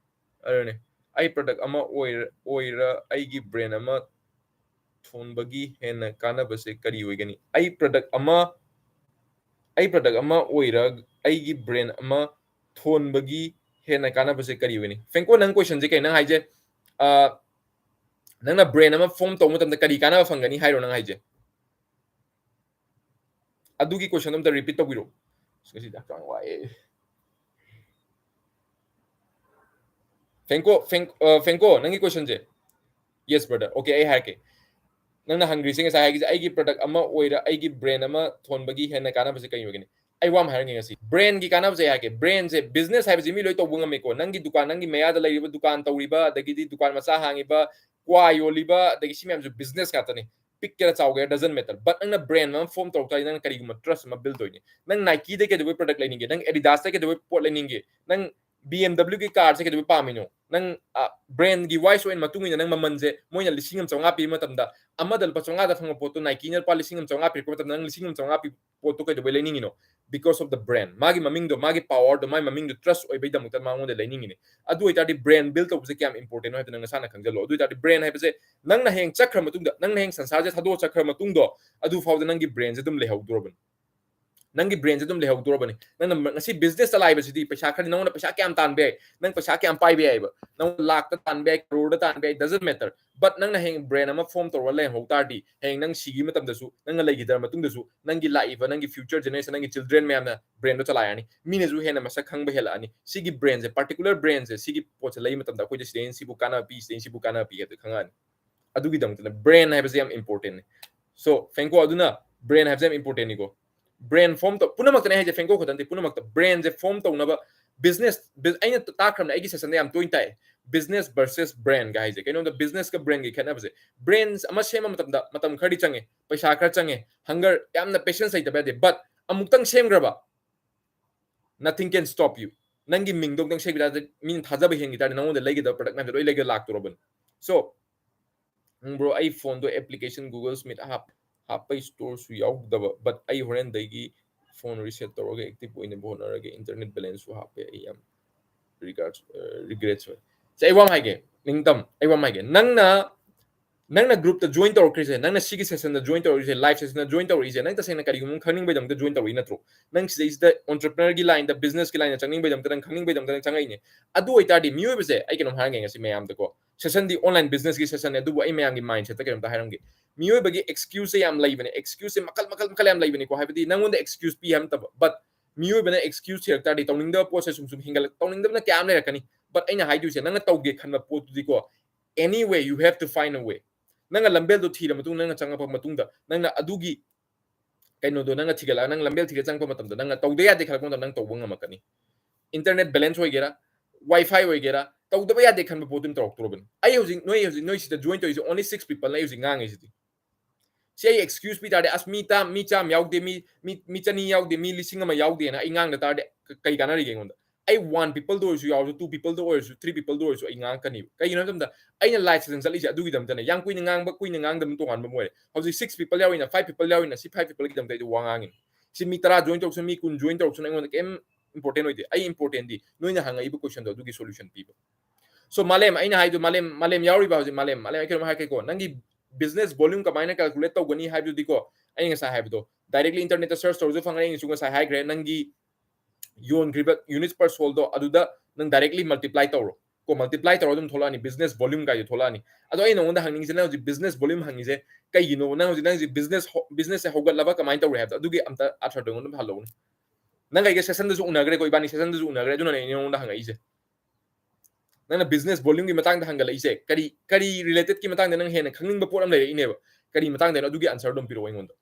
ꯑꯗꯨꯅꯦ, ꯑꯩ product ꯑꯃ ꯑꯣꯏꯔ-, ꯑꯣꯏꯔ ꯑꯩꯒꯤ brand ꯑꯃ ꯊꯣꯟꯕꯒꯤ ꯍꯦꯟꯅ ꯀꯥꯟꯅꯕꯁꯦ ꯀꯔꯤ ꯑꯣꯏꯒꯅꯤ? ꯑꯩ product ꯑꯃ, ꯑꯩ product ꯑꯃ ꯑꯣꯏꯔ ꯑꯩꯒꯤ brand ꯑꯃ ꯊꯣꯟꯕꯒꯤ ꯍꯦꯟꯅ ꯀꯥꯟꯅꯕꯁꯦ ꯀꯔꯤ ꯑꯣꯏꯒꯅꯤ? ꯐꯦꯡꯀꯣ, ꯅꯪ question ꯁꯦ ꯀꯩ? ꯅꯪ ꯍꯥꯏꯁꯦ, ꯑ, ꯅꯪꯅ brand ꯑꯃ form ꯇꯧꯕ ꯃꯇꯝꯗ ꯀꯔꯤ ꯀꯥꯟꯅꯕ ꯐꯪꯒꯅꯤ ꯍꯥꯏꯔꯣ ꯅꯪ ꯍꯥꯏꯁꯦ? ꯑꯗꯨꯒꯤ question ꯑꯝꯇ repeat ꯇꯧꯕꯤꯔꯛꯑꯣ꯫ ꯑꯁ, ꯉꯁꯤꯗꯤ ꯍꯛꯆꯥꯡ ꯋꯥꯏꯌꯦ꯫ ꯐꯦꯡꯀꯣ, ꯐꯦꯡ-, ꯑ, ꯐꯦꯡꯀꯣ, ꯅꯪꯒꯤ question ꯁꯦ? Yes, brother. Okay, ꯑꯩ ꯍꯥꯏꯔꯛꯀꯦ꯫ ꯅꯪꯅ ꯍꯪꯈ꯭ꯔꯤꯁꯦ ꯉꯁꯥꯏ ꯍꯥꯏꯒꯤꯁꯦ, ꯑꯩꯒꯤ product ꯑꯃ ꯑꯣꯏꯔ ꯑꯩꯒꯤ brand ꯑꯃ ꯊꯣꯟꯕꯒꯤ ꯍꯦꯟꯅ ꯀꯥꯟꯅꯕꯁꯦ ꯀꯔꯤ ꯑꯣꯏꯒꯅꯤ? ꯑꯩ ꯋꯥ ꯑꯃ ꯍꯥꯏꯔꯛꯀꯦ ꯉꯁꯤ꯫ Brand ꯒꯤ ꯀꯥꯟꯅꯕꯁꯦ ꯑꯩ ꯍꯥꯏꯔꯛꯀꯦ꯫ Brand ꯁꯦ, business ꯍꯥꯏꯕꯁꯤ ꯃꯤ ꯂꯣꯏ ꯇꯧꯕ ꯉꯝꯃꯤꯀꯣ꯫ ꯅꯪꯒꯤ ꯗꯨꯀꯥꯟ, ꯅꯪꯒꯤ ꯃꯌꯥꯗ ꯂꯩꯔꯤꯕ ꯗꯨꯀꯥꯟ ꯇꯧꯔꯤꯕ, ꯑꯗꯒꯤꯗꯤ ꯗꯨꯀꯥꯟ ꯃꯆꯥ ꯍꯥꯡꯉꯤꯕ, ꯀ꯭ꯋꯥ ꯌꯣꯜꯂꯤꯕ, ꯑꯗꯒꯤ ꯁꯤ ꯃꯌꯥꯝꯁꯨ business ꯉꯥꯛꯇꯅꯤ꯫ ꯄꯤꯛꯀꯦꯔꯥ ꯆꯥꯎꯒꯦꯔꯥ, doesn't matter. But ꯅꯪꯅ brand ꯑꯃ form ꯇꯧꯔꯛ ꯇꯥꯔꯗꯤ, ꯅꯪꯅ ꯀꯔꯤꯒꯨꯝꯕ trust ꯑꯃ build ꯇꯧꯔꯤꯅꯤ꯫ ꯅꯪ Nike ꯗ ꯀꯩꯗꯧꯕꯩ product ꯂꯩꯅꯤꯡꯒꯦ? ꯅꯪ Adidas ꯇ ꯀꯩꯗꯧꯕꯩ ꯄꯣꯠ ꯂꯩꯅꯤꯡꯒꯦ? ꯅꯪ BMW ꯒꯤ car ꯁꯦ ꯀꯩꯗꯧꯕꯩ ꯄꯥꯝꯃꯤꯅꯣ? ꯅꯪ brand ꯒꯤ wise ꯑꯣꯏꯅ ꯃꯇꯨꯡ ꯏꯟꯅ ꯅꯪ ꯃꯃꯜꯁꯦ ꯃꯣꯏꯅ ꯂꯤꯁꯤꯡ ꯑꯃ ꯆꯥꯝꯃꯉꯥ ꯄꯤꯕ ꯃꯇꯝꯗ, ꯑꯃꯗ ꯂꯨꯄꯥ ꯆꯥꯝꯃꯉꯥꯗ ꯐꯪꯕ ꯄꯣꯠꯇꯣ Nike ꯅ ꯂꯨꯄꯥ ꯂꯤꯁꯤꯡ ꯑꯃ ꯆꯥꯝꯃꯉꯥ ꯄꯤꯔꯛꯄ ꯃꯇꯝꯗ ꯅꯪ ꯂꯤꯁꯤꯡ ꯑꯃ ꯆꯥꯝꯃꯉꯥ ꯄꯤ ꯄꯣꯠꯇꯣ ꯀꯩꯗꯧꯕꯩ ꯂꯩꯅꯤꯡꯉꯤꯅꯣ? Because of the brand. ꯃꯥꯒꯤ ꯃꯃꯤꯡꯗꯣ, ꯃꯥꯒꯤ power ꯗꯣ, ꯃꯥꯒꯤ ꯃꯃꯤꯡꯗꯣ trust ꯑꯣꯏꯕꯩꯗꯃꯛꯇ ꯃꯉꯣꯟꯗ ꯂꯩꯅꯤꯡꯉꯤꯅꯦ꯫ ꯑꯗꯨ ꯑꯣꯏꯇꯥꯔꯗꯤ brand build ꯇꯧꯕꯁꯦ ꯀꯌꯥꯝ important ꯅꯣ ꯍꯥꯏꯕꯗꯣ ꯅꯪ ꯅꯁꯥꯅ ꯈꯪꯖꯜꯂꯣ꯫ ꯑꯗꯨ ꯑꯣꯏꯇꯥꯔꯗꯤ brand ꯍꯥꯏꯕꯁꯦ ꯅꯪꯅ ꯍꯌꯦꯡ ꯆꯠꯈ꯭ꯔ ꯃꯇꯨꯡꯗ, ꯅꯪꯅ ꯍꯌꯦꯡ ꯁꯪꯁꯥꯔꯁꯦ ꯊꯥꯗꯣꯛꯑ ꯆꯠꯈ꯭ꯔ ꯃꯇꯨꯡꯗꯣ, ꯑꯗꯨ ꯐꯥꯎꯗ ꯅꯪꯒꯤ brand ꯁꯦ ꯑꯗꯨꯝ ꯂꯩꯍꯧꯗꯣꯔꯕꯅꯤ꯫ ꯅꯪꯒꯤ brand ꯁꯦ ꯑꯗꯨꯝ ꯂꯩꯍꯧꯗꯣꯔꯕꯅꯤ꯫ ꯅꯪꯅ ꯉꯁꯤ business ꯆꯂꯥꯏꯕꯁꯤꯗꯤ ꯄꯩꯁꯥ ꯈꯔꯗꯤ, ꯅꯪꯉꯣꯟꯗ ꯄꯩꯁꯥ ꯀꯌꯥꯝ ꯇꯥꯟꯕ ꯌꯥꯏ, ꯅꯪ ꯄꯩꯁꯥ ꯀꯌꯥꯝ ꯄꯥꯏꯕ ꯌꯥꯏꯕ, ꯅꯪꯉꯣꯟꯗ ꯂꯥꯛꯇ ꯇꯥꯟꯕ ꯌꯥꯏ, ꯀꯔꯣꯔꯗ ꯇꯥꯟꯕ ꯌꯥꯏ, doesn't matter. But ꯅꯪꯅ ꯍꯌꯦꯡ brand ꯑꯃ form ꯇꯧꯔꯒ ꯂꯩꯍꯧ ꯇꯥꯔꯗꯤ, ꯍꯌꯦꯡ ꯅꯪ ꯁꯤꯈꯤꯕ ꯃꯇꯝꯗꯁꯨ, ꯅꯪꯅ ꯂꯩꯈꯤꯗ꯭ꯔ ꯃꯇꯨꯡꯗꯁꯨ, ꯅꯪꯒꯤ ꯂꯥꯛꯏꯕ, ꯅꯪꯒꯤ future generation, ꯅꯪꯒꯤ children ꯃꯌꯥꯝꯅ brand ꯗꯣ ꯆꯂꯥꯏꯔꯅꯤ꯫ ꯃꯤꯅꯁꯨ ꯍꯦꯟꯅ ꯃꯁꯛ ꯈꯪꯕ ꯍꯦꯜꯂꯛꯑꯅꯤ꯫ ꯁꯤꯒꯤ brand ꯁꯦ, particular brand ꯁꯦ, ꯁꯤꯒꯤ ꯄꯣꯠꯁꯦ ꯂꯩꯕ ꯃꯇꯝꯗ ꯑꯩꯈꯣꯏꯗ ꯁꯤꯗꯩꯅ ꯁꯤꯕꯨ ꯀꯥꯟꯅꯕ ꯄꯤ, ꯁꯤꯗꯩꯅ ꯁꯤꯕꯨ ꯀꯥꯟꯅꯕ ꯄꯤ ꯍꯥꯏꯕꯗꯣ ꯈꯪꯉꯛꯑꯅꯤ꯫ ꯑꯗꯨꯒꯤꯗꯃꯛꯇꯅ brand ꯍꯥꯏꯕꯁꯦ ꯌꯥꯝ important ꯅꯤ꯫ So, ꯐꯦꯡꯀꯣ, ꯑꯗꯨꯅ brand ꯍꯥꯏꯕꯁꯦ ꯌꯥꯝ important ꯅꯤꯀꯣ꯫ Brand form ꯇꯧ-, ꯄꯨꯝꯅꯃꯛꯇꯅꯦ ꯍꯥꯏꯁꯦ, ꯐꯦꯡꯀꯣ ꯈꯛꯇ ꯅꯠꯇꯦ, ꯄꯨꯝꯅꯃꯛꯇ brand ꯁꯦ form ꯇꯧꯅꯕ business, bus-, ꯑꯩꯅ ꯇꯥꯛꯈ꯭ꯔꯕꯅꯦ, ꯑꯩꯒꯤ session ꯗ ꯌꯥꯝ ꯇꯣꯏꯅ ꯇꯥꯛꯑꯦ, business versus brand ꯒ ꯍꯥꯏꯁꯦ꯫ ꯀꯩꯅꯣꯗ business ꯀ brand ꯒꯤ ꯈꯦꯠꯅꯕꯁꯦ, brand ꯑꯃ ꯁꯦꯝꯕ ꯃꯇꯝꯗ ꯃꯇꯝ ꯈꯔꯗꯤ ꯆꯪꯉꯦ, ꯄꯩꯁꯥ ꯈꯔ ꯆꯪꯉꯦ, hunger, ꯌꯥꯝꯅ patience ꯂꯩꯇꯕ ꯌꯥꯗꯦ, but ꯑꯃꯨꯛꯇꯪ ꯁꯦꯝꯈ꯭ꯔꯕ, nothing can stop you. ꯅꯪꯒꯤ ꯃꯤꯡꯗꯣ ꯑꯃꯨꯛꯇꯪ ꯁꯦꯝꯈꯤ ꯇꯥꯔꯗꯤ, ꯃꯤꯅ ꯊꯥꯖꯕ ꯍꯦꯟꯈꯤ ꯇꯥꯔꯗꯤ, ꯅꯉꯣꯟꯗ ꯂꯩꯒꯗꯕ product ꯃꯌꯥꯝꯗꯣ ꯂꯣꯏ ꯂꯩꯒ ꯂꯥꯛꯇꯣꯔꯕꯅꯤ꯫ So, ꯎꯝ, bro, ꯑꯩ phone ꯗꯣ application Google Meet ꯍꯥꯞ-, ꯍꯥꯞꯄꯩ store ꯁꯨ ꯌꯥꯎꯗꯕ, but ꯑꯩ ꯍꯣꯔꯦꯟꯗꯒꯤ phone reset ꯇꯧꯔꯒ active ꯑꯣꯏꯅꯕ ꯍꯣꯠꯅꯔꯒꯦ, internet balance ꯁꯨ ꯍꯥꯞꯄꯦ, ꯑꯩ ꯌꯥꯝ regards, ꯑ, regrets ꯑꯣꯏ꯫ ꯁꯦ, ꯑꯩ ꯋꯥ ꯑꯃ ꯍꯥꯏꯒꯦ, ꯅꯤꯡꯇꯝ, ꯑꯩ ꯋꯥ ꯑꯃ ꯍꯥꯏꯒꯦ, ꯅꯪꯅ, ꯅꯪꯅ group ꯇ join ꯇꯧꯔꯛꯈ꯭ꯔꯤꯁꯦ, ꯅꯪꯅ ꯁꯤꯒꯤ session ꯗ join ꯇꯧꯔꯛꯏꯁꯦ, live session ꯗ join ꯇꯧꯔꯛꯏꯁꯦ, ꯅꯪ ꯇꯁꯦꯡꯅ ꯀꯔꯤꯒꯨꯝꯕ ꯑꯃ ꯈꯪꯅꯤꯡꯕꯩꯗꯃꯛꯇ join ꯇꯧꯔꯛꯏ ꯅꯠꯇ꯭ꯔꯣ? ꯅꯪ ꯁꯤꯗꯩꯁꯤꯗ entrepreneur ꯒꯤ line ꯗ, business ꯀꯤ line ꯗ ꯆꯪꯅꯤꯡꯕꯩꯗꯃꯛꯇ ꯅꯪ ꯈꯪꯅꯤꯡꯕꯩꯗꯃꯛꯇ ꯅꯪ ꯆꯪꯉꯛꯏꯅꯦ꯫ ꯑꯗꯨ ꯑꯣꯏꯇꯥꯔꯗꯤ ꯃꯤꯑꯣꯏꯕꯁꯦ, ꯑꯩ ꯀꯩꯅꯣꯝ ꯍꯥꯏꯔꯝꯒꯦ ꯉꯁꯤ ꯃꯌꯥꯝꯗꯀꯣ, session ꯗꯤ online business ꯀꯤ session ꯅꯦ, ꯑꯗꯨꯕꯨ ꯑꯩ ꯃꯌꯥꯝꯒꯤ mindset ꯇ ꯀꯩꯅꯣꯝꯇ ꯍꯥꯏꯔꯝꯒꯦ꯫ ꯃꯤꯑꯣꯏꯕꯒꯤ excuse ꯁꯦ ꯌꯥꯝ ꯂꯩꯕꯅꯦ, excuse ꯁꯦ ꯃꯈꯜ, ꯃꯈꯜ, ꯃꯈꯜ ꯌꯥꯝ ꯂꯩꯕꯅꯤꯀꯣ, ꯍꯥꯏꯕꯗꯤ ꯅꯪꯉꯣꯟꯗ excuse ꯄꯤ ꯍꯥꯏꯕ ꯅꯠꯇꯕ, but ꯃꯤꯑꯣꯏꯕꯅ excuse ꯊꯤꯔꯛ ꯇꯥꯔꯗꯤ, ꯇꯧꯅꯤꯡꯗꯕ ꯄꯣꯠꯁꯦ ꯁꯨꯝ ꯁꯨꯝ ꯍꯦꯟꯒꯠꯂꯛ-, ꯇꯧꯅꯤꯡꯗꯕꯅ ꯀꯌꯥꯝ ꯂꯩꯔꯛꯀꯅꯤ, but ꯑꯩꯅ ꯍꯥꯏꯗꯣꯏꯁꯦ, ꯅꯪꯅ ꯇꯧꯒꯦ ꯈꯟꯕ ꯄꯣꯠꯇꯨꯗꯤꯀꯣ, any way, you have to find a way. ꯅꯪꯅ ꯂꯝꯕꯦꯜꯗꯣ ꯊꯤꯔ ꯃꯇꯨꯡꯗ, ꯅꯪꯅ ꯆꯪꯉꯛꯄ ꯃꯇꯨꯡꯗ, ꯅꯪꯅ ꯑꯗꯨꯒꯤ ꯀꯩꯅꯣꯗꯣ ꯅꯪꯅ ꯊꯤꯒꯠꯂꯒ, ꯅꯪ ꯂꯝꯕꯦꯜ ꯊꯤꯒꯠ ꯆꯪꯉꯛꯄ ꯃꯇꯝꯗ, ꯅꯪꯅ ꯇꯧꯗ ꯌꯥꯗꯦ ꯈꯜꯂꯛꯄ ꯃꯇꯝꯗ, ꯅꯪ ꯇꯧꯕ ꯉꯝꯃꯛꯀꯅꯤ꯫ Internet balance ꯑꯣꯏꯒꯦꯔꯥ, WiFi ꯑꯣꯏꯒꯦꯔꯥ, ꯇꯧꯗꯕ ꯌꯥꯗꯦ ꯈꯟꯕ ꯄꯣꯠꯇꯨ ꯑꯗꯨꯝ ꯇꯧꯔꯛꯇꯣꯔꯕꯅꯤ꯫ ꯑꯩ ꯍꯧꯖꯤꯛ, ꯅꯣꯏ ꯍꯧꯖꯤꯛ, ꯅꯣꯏ ꯁꯤꯗ join ꯇꯧꯔꯤꯁꯦ only six people ꯅ ꯑꯩ ꯍꯧꯖꯤꯛ ꯉꯥꯡꯉꯤꯁꯤꯗꯤ꯫ ꯁꯤ ꯑꯩ excuse ꯄꯤ ꯇꯥꯔꯗꯤ, "ꯑꯁ, ꯃꯤ ꯇꯥ-, ꯃꯤ ꯆꯥꯝꯃ ꯌꯥꯎꯗꯦ, ꯃꯤ, ꯃꯤ, ꯃꯤ ꯆꯅꯤ ꯌꯥꯎꯗꯦ, ꯃꯤ ꯂꯤꯁꯤꯡ ꯑꯃ ꯌꯥꯎꯗꯦꯅ" ꯑꯩ ꯉꯥꯡꯗ ꯇꯥꯔꯗꯤ ꯀ-, ꯀꯩ ꯀꯥꯟꯅꯔꯤꯒꯦ ꯑꯩꯉꯣꯟꯗ? ꯑꯩ one peopleꯗ ꯑꯣꯏꯔꯁꯨ ꯌꯥꯎꯔꯁꯨ, two peopleꯗ ꯑꯣꯏꯔꯁꯨ, three peopleꯗ ꯑꯣꯏꯔꯁꯨ ꯑꯩ ꯉꯥꯡꯉꯛꯀꯅꯤꯕ꯫ ꯀꯩꯒꯤꯅꯣ ꯍꯥꯏꯕ ꯃꯇꯝꯗ ꯑꯩꯅ live session ꯆꯠꯂꯤꯁꯦ ꯑꯗꯨꯒꯤꯗꯃꯛꯇꯅꯦ꯫ ꯌꯥꯝ ꯀꯨꯏꯅ ꯉꯥꯡꯕ, ꯀꯨꯏꯅ ꯉꯥꯡꯗꯕꯅ ꯇꯣꯉꯥꯟꯕ ꯑꯃ ꯑꯣꯏꯔꯦ꯫ ꯍꯧꯖꯤꯛ six people ꯌꯥꯎꯔꯤꯅ, five people ꯌꯥꯎꯔꯤꯅ, ꯁꯤ five peopleꯒꯤꯗꯃꯛꯇ ꯑꯩꯗꯣ ꯋꯥ ꯉꯥꯡꯉꯤꯅꯤ꯫ ꯁꯤ ꯃꯤ ꯇꯔꯥ join ꯇꯧꯔꯛꯁꯅꯨ, ꯃꯤ ꯀꯨꯟ join ꯇꯧꯔꯛꯁꯅꯨ, ꯑꯩꯉꯣꯟꯗ ꯀꯩꯝ important ꯑꯣꯏꯗꯦ꯫ ꯑꯩ importantꯗꯤ ꯅꯣꯏꯅ ꯍꯪꯉꯛꯏꯕ questionꯗꯣ ꯑꯗꯨꯒꯤ solution ꯄꯤꯕ꯫ So ꯃꯥꯂꯦꯝ, ꯑꯩꯅ ꯍꯥꯏꯗꯣ, ꯃꯥꯂꯦꯝ, ꯃꯥꯂꯦꯝ ꯌꯥꯎꯔꯤꯕ ꯍꯧꯖꯤꯛ, ꯃꯥꯂꯦꯝ, ꯃꯥꯂꯦꯝ, ꯑꯩ ꯀꯩꯅꯣꯝ ꯍꯥꯏꯔꯛꯀꯦꯀꯣ꯫ ꯅꯪꯒꯤ business volume ꯀꯃꯥꯏꯅ calculate ꯇꯧꯒꯅꯤ ꯍꯥꯏꯕꯗꯨꯗꯤꯀꯣ, ꯑꯩꯅ ꯉꯁꯥꯏ ꯍꯥꯏꯕꯗꯣ, directly internetꯇ search ꯇꯧꯔꯁꯨ ꯐꯪꯒꯅꯤ꯫ ꯑꯩꯅꯁꯨ ꯉꯁꯥꯏ ꯍꯥꯏꯈ꯭ꯔꯦ, ꯅꯪꯒꯤ ꯌꯣꯟꯈ꯭ꯔꯤꯕ units per soldꯗꯣ ꯑꯗꯨꯗ ꯅꯪ directly multiply ꯇꯧꯔꯣ꯫ ꯀꯣ, multiply ꯇꯧꯔ ꯑꯗꯨꯝ ꯊꯣꯛꯂꯛꯑꯅꯤ, business volume ꯀꯥꯏꯗꯣ ꯊꯣꯛꯂꯛꯑꯅꯤ꯫ ꯑꯗꯣ ꯑꯩꯅ ꯅꯉꯣꯟꯗ ꯍꯪꯅꯤꯡꯉꯤꯁꯦ, ꯅꯪ ꯍꯧꯖꯤꯛ business volume ꯍꯪꯉꯤꯁꯦ ꯀꯩꯒꯤꯅꯣ? ꯅꯪ ꯍꯧꯖꯤꯛ, ꯅꯪ ꯍꯧꯖꯤꯛ business ꯍꯧ-, businessꯁꯦ ꯍꯧꯒꯠꯂꯕ ꯀꯃꯥꯏꯅ ꯇꯧꯔꯦ ꯍꯥꯏꯕꯗꯣ, ꯑꯗꯨꯒꯤ ꯑꯝꯇ answerꯗꯣ ꯑꯩꯉꯣꯟꯗ ꯍꯜꯂꯛꯎꯅꯦ꯫ ꯅꯪ ꯑꯩꯒ sessionꯗꯁꯨ ꯎꯅꯈ꯭ꯔꯦꯀꯣ, ꯏꯕꯥꯅꯤ sessionꯗꯁꯨ ꯎꯅꯈ꯭ꯔꯦ, ꯑꯗꯨꯅꯅꯦ ꯑꯩꯅ ꯅꯉꯣꯟꯗ ꯍꯪꯉꯛꯏꯁꯦ꯫ ꯅꯪꯅ business volumeꯒꯤ ꯃꯇꯥꯡꯗ ꯍꯪꯒꯠꯂꯛꯏꯁꯦ ꯀꯔꯤ, ꯀꯔꯤ relatedꯀꯤ ꯃꯇꯥꯡꯗ ꯅꯪ ꯍꯦꯟꯅ ꯈꯪꯅꯤꯡꯕ ꯄꯣꯠ ꯑꯃ ꯂꯩꯔꯛꯏꯅꯦꯕ? ꯀꯔꯤ ꯃꯇꯥꯡꯗꯅꯣ? ꯑꯗꯨꯒꯤ answerꯗꯣ ꯑꯗꯨꯝ ꯄꯤꯔꯛꯑꯣ ꯑꯩꯉꯣꯟꯗ꯫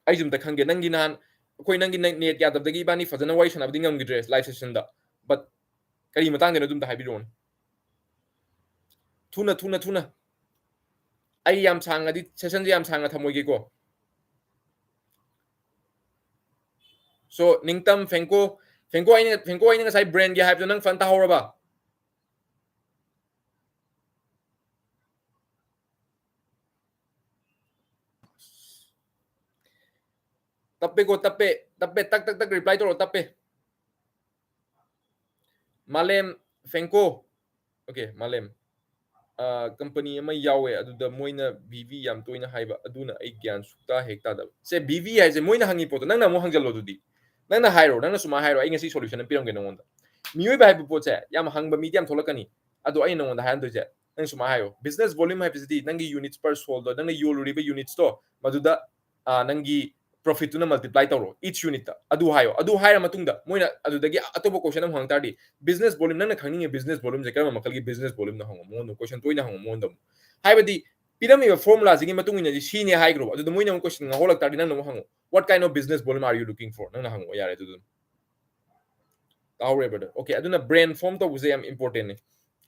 ꯑꯩꯁꯨ ꯑꯝꯇ ꯈꯪꯒꯦ꯫ ꯅꯪꯒꯤ ꯅꯍꯥꯟ ꯑꯩꯈꯣꯏ, ꯅꯪꯒꯤ ꯅꯦꯠ ꯌꯥꯗꯕꯗꯒꯤ ꯏꯕꯥꯅꯤ ꯐꯖꯅ ꯋꯥꯔꯤ ꯁꯥꯟꯅꯕꯗꯤ ꯉꯝꯈꯤꯗ꯭ꯔꯦ live sessionꯗ, but ꯀꯔꯤ ꯃꯇꯥꯡꯗꯅꯣ ꯑꯗꯨꯝꯇ ꯍꯥꯏꯕꯤꯔꯛꯑꯣꯅꯦ꯫ ꯊꯨꯅ, ꯊꯨꯅ, ꯊꯨꯅ꯫ ꯑꯩ ꯌꯥꯝ ꯁꯥꯡꯉꯗꯤ, sessionꯁꯦ ꯌꯥꯝ ꯁꯥꯡꯅ ꯊꯝꯃꯣꯏꯒꯦꯀꯣ꯫ So, ꯅꯤꯡꯇꯝ, ꯐꯦꯡꯀꯣ, ꯐꯦꯡꯀꯣ, ꯑꯩꯅ, ꯐꯦꯡꯀꯣ, ꯑꯩꯅ ꯉꯁꯥꯏ brandꯒꯤ ꯍꯥꯏꯕꯗꯣ ꯅꯪ ꯐꯖꯅ ꯇꯥꯍꯧꯔꯕ? ꯇꯞꯄꯦꯀꯣ, ꯇꯞꯄꯦ, ꯇꯞꯄꯦ, ꯇꯛ, ꯇꯛ, ꯇꯛ reply ꯇꯧꯔꯣ, ꯇꯞꯄꯦ꯫ ꯃꯥꯂꯦꯝ, ꯐꯦꯡꯀꯣ꯫ Okay, ꯃꯥꯂꯦꯝ꯫ ꯑ, company ꯑꯃ ꯌꯥꯎꯋꯦ, ꯑꯗꯨꯗ ꯃꯣꯏꯅ BV ꯌꯥꯝ ꯇꯣꯏꯅ ꯍꯥꯏꯕ, ꯑꯗꯨꯅ ꯑꯩ ꯒ꯭ꯌꯥꯟ ꯁꯨꯛꯇꯥ ꯍꯦꯛ ꯇꯥꯗꯕ꯫ ꯁꯦ, BV ꯍꯥꯏꯁꯦ ꯃꯣꯏꯅ ꯍꯪꯉꯤ ꯄꯣꯠꯇꯣ ꯅꯪꯅ ꯑꯃꯨꯛ ꯍꯪꯖꯜꯂꯣ ꯑꯗꯨꯗꯤ꯫ ꯅꯪꯅ ꯍꯥꯏꯔꯣ, ꯅꯪꯅ ꯁꯨꯃꯥꯏꯅ ꯍꯥꯏꯔꯣ, ꯑꯩ ꯉꯁꯤ solution ꯑꯃ ꯄꯤꯔꯝꯒꯦ ꯅꯉꯣꯟꯗ꯫ ꯃꯤꯑꯣꯏꯕ ꯍꯥꯏꯕ ꯄꯣꯠꯁꯦ ꯌꯥꯝ ꯍꯪꯕ ꯃꯤꯗꯤ ꯌꯥꯝ ꯊꯣꯛꯂꯛꯀꯅꯤ, ꯑꯗꯣ ꯑꯩꯅ ꯅꯉꯣꯟꯗ ꯍꯥꯏꯔꯝꯗꯣꯏꯁꯦ, ꯅꯪ ꯁꯨꯃꯥꯏꯅ ꯍꯥꯏꯌꯣ, business volume ꯍꯥꯏꯕꯁꯤꯗꯤ ꯅꯪꯒꯤ units per soldꯗꯣ, ꯅꯪꯅ ꯌꯣꯜꯂꯨꯔꯤꯕ unitsꯇꯣ, ꯃꯗꯨꯗ, ꯑ, ꯅꯪꯒꯤ profitꯇꯨꯅ multiply ꯇꯧꯔꯣ, each unitꯇ꯫ ꯑꯗꯨ ꯍꯥꯏꯌꯣ꯫ ꯑꯗꯨ ꯍꯥꯏꯔ ꯃꯇꯨꯡꯗ ꯃꯣꯏꯅ ꯑꯗꯨꯗꯒꯤ ꯑꯇꯣꯞꯄ question ꯑꯃ ꯍꯪꯉꯛ ꯇꯥꯔꯗꯤ, business volume, ꯅꯪꯅ ꯈꯪꯅꯤꯡꯉꯤ business volumeꯁꯦ ꯀꯔꯝꯕ ꯃꯈꯜꯒꯤ business volumeꯅꯣ ꯍꯪꯉꯣ ꯃꯉꯣꯟꯗ, question ꯇꯣꯏꯅ ꯍꯪꯉꯣ ꯃꯉꯣꯟꯗ ꯑꯃꯨꯛ꯫ ꯍꯥꯏꯕꯗꯤ ꯄꯤꯔꯝꯃꯤꯕ formulaꯁꯤꯒꯤ ꯃꯇꯨꯡ ꯏꯟꯅꯗꯤ ꯁꯤꯅꯦ ꯍꯥꯏꯈ꯭ꯔꯣꯕ, ꯑꯗꯨꯗ ꯃꯣꯏꯅ ꯑꯃꯨꯛ question ꯉꯥꯎꯍꯜꯂꯛ ꯇꯥꯔꯗꯤ ꯅꯪꯅ ꯑꯃꯨꯛ ꯍꯪꯉꯣ, "What kind of business volume are you looking for?" ꯅꯪꯅ ꯍꯪꯉꯣ, ꯌꯥꯔꯦ ꯑꯗꯨ ꯑꯗꯨꯝ꯫ ꯇꯥꯍꯧꯔꯦ, brother꯫ Okay, ꯑꯗꯨꯅ brand form ꯇꯧꯕꯁꯦ ꯌꯥꯝ importantꯅꯦ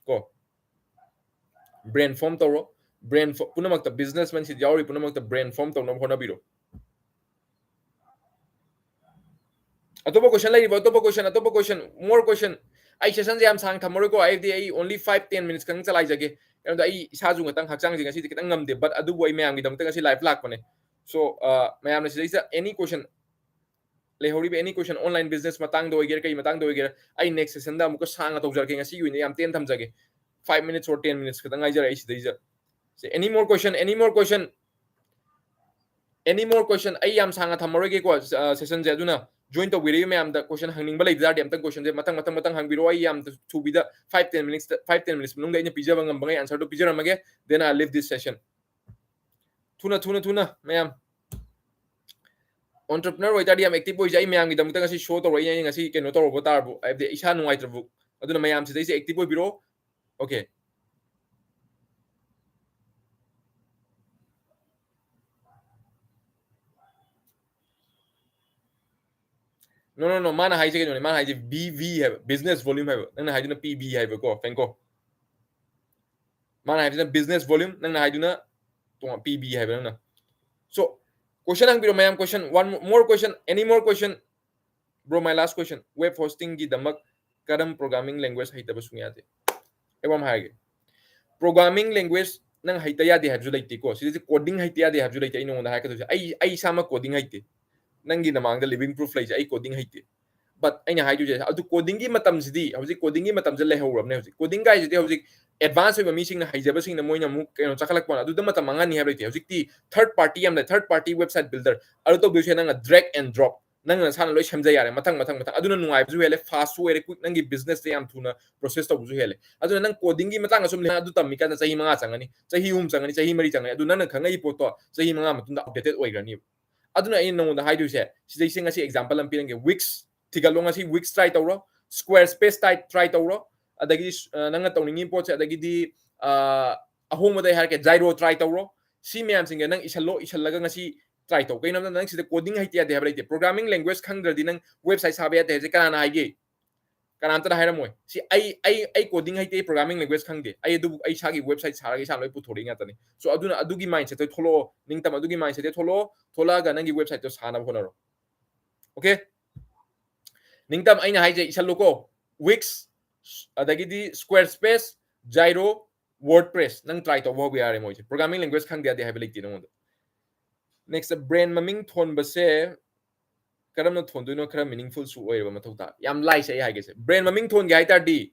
ꯀꯣ꯫ Brand form ꯇꯧꯔꯣ꯫ Brand fo-, ꯄꯨꯝꯅꯃꯛꯇ, business mindset ꯌꯥꯎꯔꯤ ꯄꯨꯝꯅꯃꯛꯇ brand form ꯇꯧꯅꯕ ꯍꯣꯠꯅꯕꯤꯔꯣ꯫ ꯑꯇꯣꯞꯄ question ꯂꯩꯔꯤꯕꯣ? ꯑꯇꯣꯞꯄ question, ꯑꯇꯣꯞꯄ question, more question. ꯑꯩ session ꯁꯦ ꯌꯥꯝ ꯁꯥꯡ ꯊꯝꯃꯔꯣꯏꯀꯣ, ꯑꯩꯗꯤ ꯑꯩ only five ten minutes ꯈꯛꯇꯪ ꯆꯂꯥꯏꯖꯒꯦ꯫ ꯀꯩꯅꯣꯗ ꯑꯩ ꯏꯁꯥꯁꯨ ꯉꯥꯛꯇꯪ ꯍꯛꯆꯥꯡꯁꯦ ꯉꯁꯤꯗꯤ ꯈꯤꯇꯪ ꯉꯝꯗꯦ, but ꯑꯗꯨꯕꯨ ꯑꯩ ꯃꯌꯥꯝꯒꯤꯗꯃꯛꯇ ꯉꯁꯤ live ꯂꯥꯛꯄꯅꯦ꯫ So, ꯑ, ꯃꯌꯥꯝꯅ ꯁꯤꯗꯩꯁꯤꯗ any question ꯂꯩꯍꯧꯔꯤꯕ, any question, online business ꯃꯇꯥꯡꯗ ꯑꯣꯏꯒꯦꯔꯥ, ꯀꯩ ꯃꯇꯥꯡꯗ ꯑꯣꯏꯒꯦꯔꯥ, ꯑꯩ next session ꯗ ꯑꯃꯨꯛꯀ ꯁꯥꯡꯅ ꯇꯧꯖꯔꯛꯀꯦ꯫ ꯉꯁꯤꯒꯤ ꯑꯣꯏꯅ ꯌꯥꯝ ꯇꯦꯟ ꯊꯝꯖꯒꯦ꯫ Five minutes or ten minutes ꯈꯛꯇꯪ ꯉꯥꯏꯖꯔꯦ ꯑꯩ ꯁꯤꯗꯩꯁꯤꯗ꯫ Any more question? Any more question? Any more question? ꯑꯩ ꯌꯥꯝ ꯁꯥꯡꯅ ꯊꯝꯃꯔꯣꯏꯒꯦꯀꯣ, ꯑ, session ꯁꯦ꯫ ꯑꯗꯨꯅ join ꯇꯧꯕꯤꯔꯛꯏꯕ ꯃꯌꯥꯝꯗ question ꯍꯪꯅꯤꯡꯕ ꯂꯩꯕ ꯇꯥꯔꯗꯤ ꯑꯝꯇꯪ question ꯁꯦ ꯃꯊꯪ, ꯃꯊꯪ, ꯃꯊꯪ ꯍꯪꯕꯤꯔꯛꯑꯣ꯫ ꯑꯩ ꯌꯥꯝ ꯊꯨꯕꯤꯗ five ten minutes, five ten minutes ꯃꯅꯨꯡꯗ ꯑꯩꯅ ꯄꯤꯖꯕ ꯉꯝꯕꯉꯩ answer ꯗꯣ ꯄꯤꯖꯔꯝꯃꯒꯦ꯫ Then I leave this session. ꯊꯨꯅ, ꯊꯨꯅ, ꯊꯨꯅ, ꯃꯌꯥꯝ꯫ Entrepreneur ꯑꯣꯏꯇꯥꯔꯗꯤ ꯌꯥꯝ active ꯑꯣꯏꯖꯩ꯫ ꯑꯩ ꯃꯌꯥꯝꯒꯤꯗꯃꯛꯇ ꯉꯁꯤ show ꯇꯧꯔꯛꯏꯅꯦ꯫ ꯑꯩ ꯉꯁꯤ ꯀꯩꯅꯣ ꯇꯧꯔꯕ ꯇꯥꯔꯕꯨ, ꯍꯥꯏꯕꯗꯤ ꯏꯁꯥ ꯅꯨꯡꯉꯥꯏꯇ꯭ꯔꯕꯨ꯫ ꯑꯗꯨꯅ ꯃꯌꯥꯝ ꯁꯤꯗꯩꯁꯦ active ꯑꯣꯏꯕꯤꯔꯛꯑꯣ꯫ Okay. No, no, no, ꯃꯥꯅ ꯍꯥꯏꯁꯦ ꯀꯩꯅꯣꯅꯦ, ꯃꯥꯅ ꯍꯥꯏꯁꯦ B V ꯍꯥꯏꯕ, business volume ꯍꯥꯏꯕ, ꯅꯪꯅ ꯍꯥꯏꯗꯨꯅ P V ꯍꯥꯏꯕꯀꯣ, ꯐꯦꯡꯀꯣ꯫ ꯃꯥꯅ ꯍꯥꯏꯕꯁꯤꯅ business volume, ꯅꯪꯅ ꯍꯥꯏꯗꯨꯅ ꯇꯣꯉꯥꯟ P V ꯍꯥꯏꯕ ꯅꯪꯅ꯫ So, question ꯍꯪꯕꯤꯔꯣ ꯃꯌꯥꯝ, question, one more question, any more question? Bro, my last question, web hosting ꯒꯤꯗꯃꯛ ꯀꯔꯝ programming language ꯍꯩꯇꯕ ꯁꯨꯡꯌꯥ ꯌꯥꯗꯦ? ꯑꯩ ꯋꯥ ꯑꯃ ꯍꯥꯏꯔꯒꯦ, programming language ꯅꯪ ꯍꯩꯇ ꯌꯥꯗꯦ ꯍꯥꯏꯕꯁꯨ ꯂꯩꯇꯦꯀꯣ, ꯁꯤꯗꯩꯁꯤ coding ꯍꯩꯇ ꯌꯥꯗꯦ ꯍꯥꯏꯕꯁꯨ ꯂꯩꯇꯦ꯫ ꯑꯩ ꯅꯉꯣꯟꯗ ꯍꯥꯏꯔꯛꯀꯗꯣꯏꯁꯦ, ꯑꯩ, ꯑꯩ ꯏꯁꯥꯃꯛ coding ꯍꯩꯇꯦ, ꯅꯪꯒꯤ ꯅꯃꯥꯡꯗ living proof ꯂꯩꯁꯦ, ꯑꯩ coding ꯍꯩꯇꯦ꯫ But ꯑꯩꯅ ꯍꯥꯏꯗꯣꯏꯁꯦ, ꯑꯗꯨ coding ꯒꯤ ꯃꯇꯝꯁꯤꯗꯤ ꯍꯧꯖꯤꯛ coding ꯒꯤ ꯃꯇꯝꯁꯦ ꯂꯩꯍꯧꯔꯕꯅꯦ꯫ ꯍꯧꯖꯤꯛ coding ꯒꯥꯏꯁꯤꯗꯤ ꯍꯧꯖꯤꯛ advance ꯑꯣꯏꯕ ꯃꯤꯁꯤꯡꯅ, ꯍꯩꯖꯕꯁꯤꯡꯅ ꯃꯣꯏꯅ ꯑꯃꯨꯛ ꯀꯩꯅꯣ ꯆꯥꯈꯠꯂꯛꯄ, ꯑꯗꯨꯗ ꯃꯇꯝ ꯃꯥꯡꯍꯟꯅꯤ ꯍꯥꯏꯕ ꯂꯩꯇꯦ꯫ ꯍꯧꯖꯤꯛꯇꯤ third party ꯌꯥꯝ ꯂꯩ, third party website builder꯫ ꯑꯗꯨ ꯇꯧꯗꯣꯏꯁꯦ ꯅꯪꯅ drag and drop, ꯅꯪꯅ ꯅꯁꯥꯅ ꯂꯣꯏ ꯁꯦꯝꯖ ꯌꯥꯔꯦ, ꯃꯊꯪ, ꯃꯊꯪ, ꯃꯊꯪ꯫ ꯑꯗꯨꯅ ꯅꯨꯡꯉꯥꯏꯕꯁꯨ ꯍꯦꯜꯂꯦ, fast ꯁꯨ ꯑꯣꯏꯔꯦ, quick, ꯅꯪꯒꯤ business ꯁꯦ ꯌꯥꯝ ꯊꯨꯅ process ꯇꯧꯕꯁꯨ ꯍꯦꯜꯂꯦ꯫ ꯑꯗꯨꯅ ꯅꯪ coding ꯒꯤ ꯃꯇꯥꯡꯗ ꯁꯨꯝ ꯑꯗꯨ ꯇꯝꯃꯤꯀꯥꯟꯗ ꯆꯍꯤ ꯃꯉꯥ ꯆꯪꯒꯅꯤ, ꯆꯍꯤ ꯑꯍꯨꯝ ꯆꯪꯒꯅꯤ, ꯆꯍꯤ ꯃꯔꯤ ꯆꯪꯒꯅꯤ꯫ ꯑꯗꯨ ꯅꯪꯅ ꯈꯪꯉꯛꯏ ꯄꯣꯠꯇꯣ ꯆꯍꯤ ꯃꯉꯥ ꯃꯇꯨꯡꯗ outdated ꯑꯣꯏꯈ꯭ꯔꯅꯤꯕ꯫ ꯑꯗꯨꯅ ꯑꯩꯅ ꯅꯉꯣꯟꯗ ꯍꯥꯏꯗꯣꯏꯁꯦ, ꯁꯤꯗꯩꯁꯦ ꯉꯁꯤ example ꯑꯃ ꯄꯤꯔꯝꯒꯦ꯫ Wix ꯊꯤꯒꯠꯂꯣ, ꯉꯁꯤ Wix try ꯇꯧꯔꯣ, Squarespace try, try ꯇꯧꯔꯣ, ꯑꯗꯒꯤꯗꯤ, ꯑ, ꯅꯪꯅ ꯇꯧꯅꯤꯡꯉꯤ ꯄꯣꯠꯁꯦ, ꯑꯗꯒꯤꯗꯤ, ꯑ, ꯑꯍꯣꯡꯕꯗ ꯑꯩ ꯍꯥꯏꯔꯛꯀꯦ, Xero try ꯇꯧꯔꯣ꯫ ꯁꯤ ꯃꯌꯥꯝꯁꯤꯡꯁꯦ ꯅꯪ ꯏꯁꯜꯂꯣ, ꯏꯁꯜꯂꯒ ꯉꯁꯤ try ꯇꯧ꯫ ꯀꯩꯅꯣ ꯍꯥꯏꯕꯗ ꯅꯪ ꯁꯤꯗ coding ꯍꯩꯇꯦ ꯌꯥꯗꯦ ꯍꯥꯏꯕ ꯂꯩꯇꯦ꯫ Programming language ꯈꯪꯗ꯭ꯔꯗꯤ ꯅꯪ website ꯁꯥꯕ ꯌꯥꯗꯦ ꯍꯥꯏꯕꯁꯦ ꯀꯅꯥꯅ ꯍꯥꯏꯒꯦ? ꯀꯅꯥꯝꯇꯅ ꯍꯥꯏꯔꯝꯃꯣꯏ꯫ ꯁꯤ ꯑꯩ, ꯑꯩ, ꯑꯩ coding ꯍꯩꯇꯦ, ꯑꯩ programming language ꯈꯪꯗꯦ꯫ ꯑꯩ ꯑꯗꯨꯕꯨ ꯑꯩ ꯏꯁꯥꯒꯤ website ꯁꯥꯔꯒ ꯏꯁꯥꯅ ꯂꯣꯏ ꯄꯨꯊꯣꯔꯛꯏ ꯉꯥꯛꯇꯅꯤ꯫ So ꯑꯗꯨꯅ ꯑꯗꯨꯒꯤ mindset ꯇꯩ ꯊꯣꯛꯂꯛꯑꯣ, ꯅꯤꯡꯇꯝ, ꯑꯗꯨꯒꯤ mindset ꯇꯩ ꯊꯣꯛꯂꯛꯑꯣ, ꯊꯣꯛꯂꯛꯑꯒ ꯅꯪꯒꯤ website ꯇꯣ ꯁꯥꯅꯕ ꯍꯣꯠꯅꯔꯣ꯫ Okay? ꯅꯤꯡꯇꯝ, ꯑꯩꯅ ꯍꯥꯏꯁꯦ ꯏꯁꯜꯂꯨꯀꯣ, Wix, ꯑꯗꯒꯤꯗꯤ Squarespace, Xero, WordPress, ꯅꯪ try ꯇꯧꯕ ꯍꯧꯕ ꯌꯥꯔꯦ ꯃꯣꯏꯁꯦ꯫ Programming language ꯈꯪꯗꯦ ꯌꯥꯗꯦ ꯍꯥꯏꯕ ꯂꯩꯇꯦ ꯅꯉꯣꯟꯗ꯫ Next, brand ꯃꯃꯤꯡ ꯊꯣꯟꯕꯁꯦ ꯀꯔꯝꯅ ꯊꯣꯟꯗꯣꯏꯅꯣ? ꯈꯔ meaningful ꯁꯨ ꯑꯣꯏꯔꯕ ꯃꯊꯧ ꯇꯥꯏ꯫ ꯌꯥꯝ ꯂꯥꯏꯁꯦ ꯑꯩ ꯍꯥꯏꯒꯦꯁꯦ꯫ Brand ꯃꯃꯤꯡ ꯊꯣꯟꯒꯦ ꯍꯥꯏ ꯇꯥꯔꯗꯤ,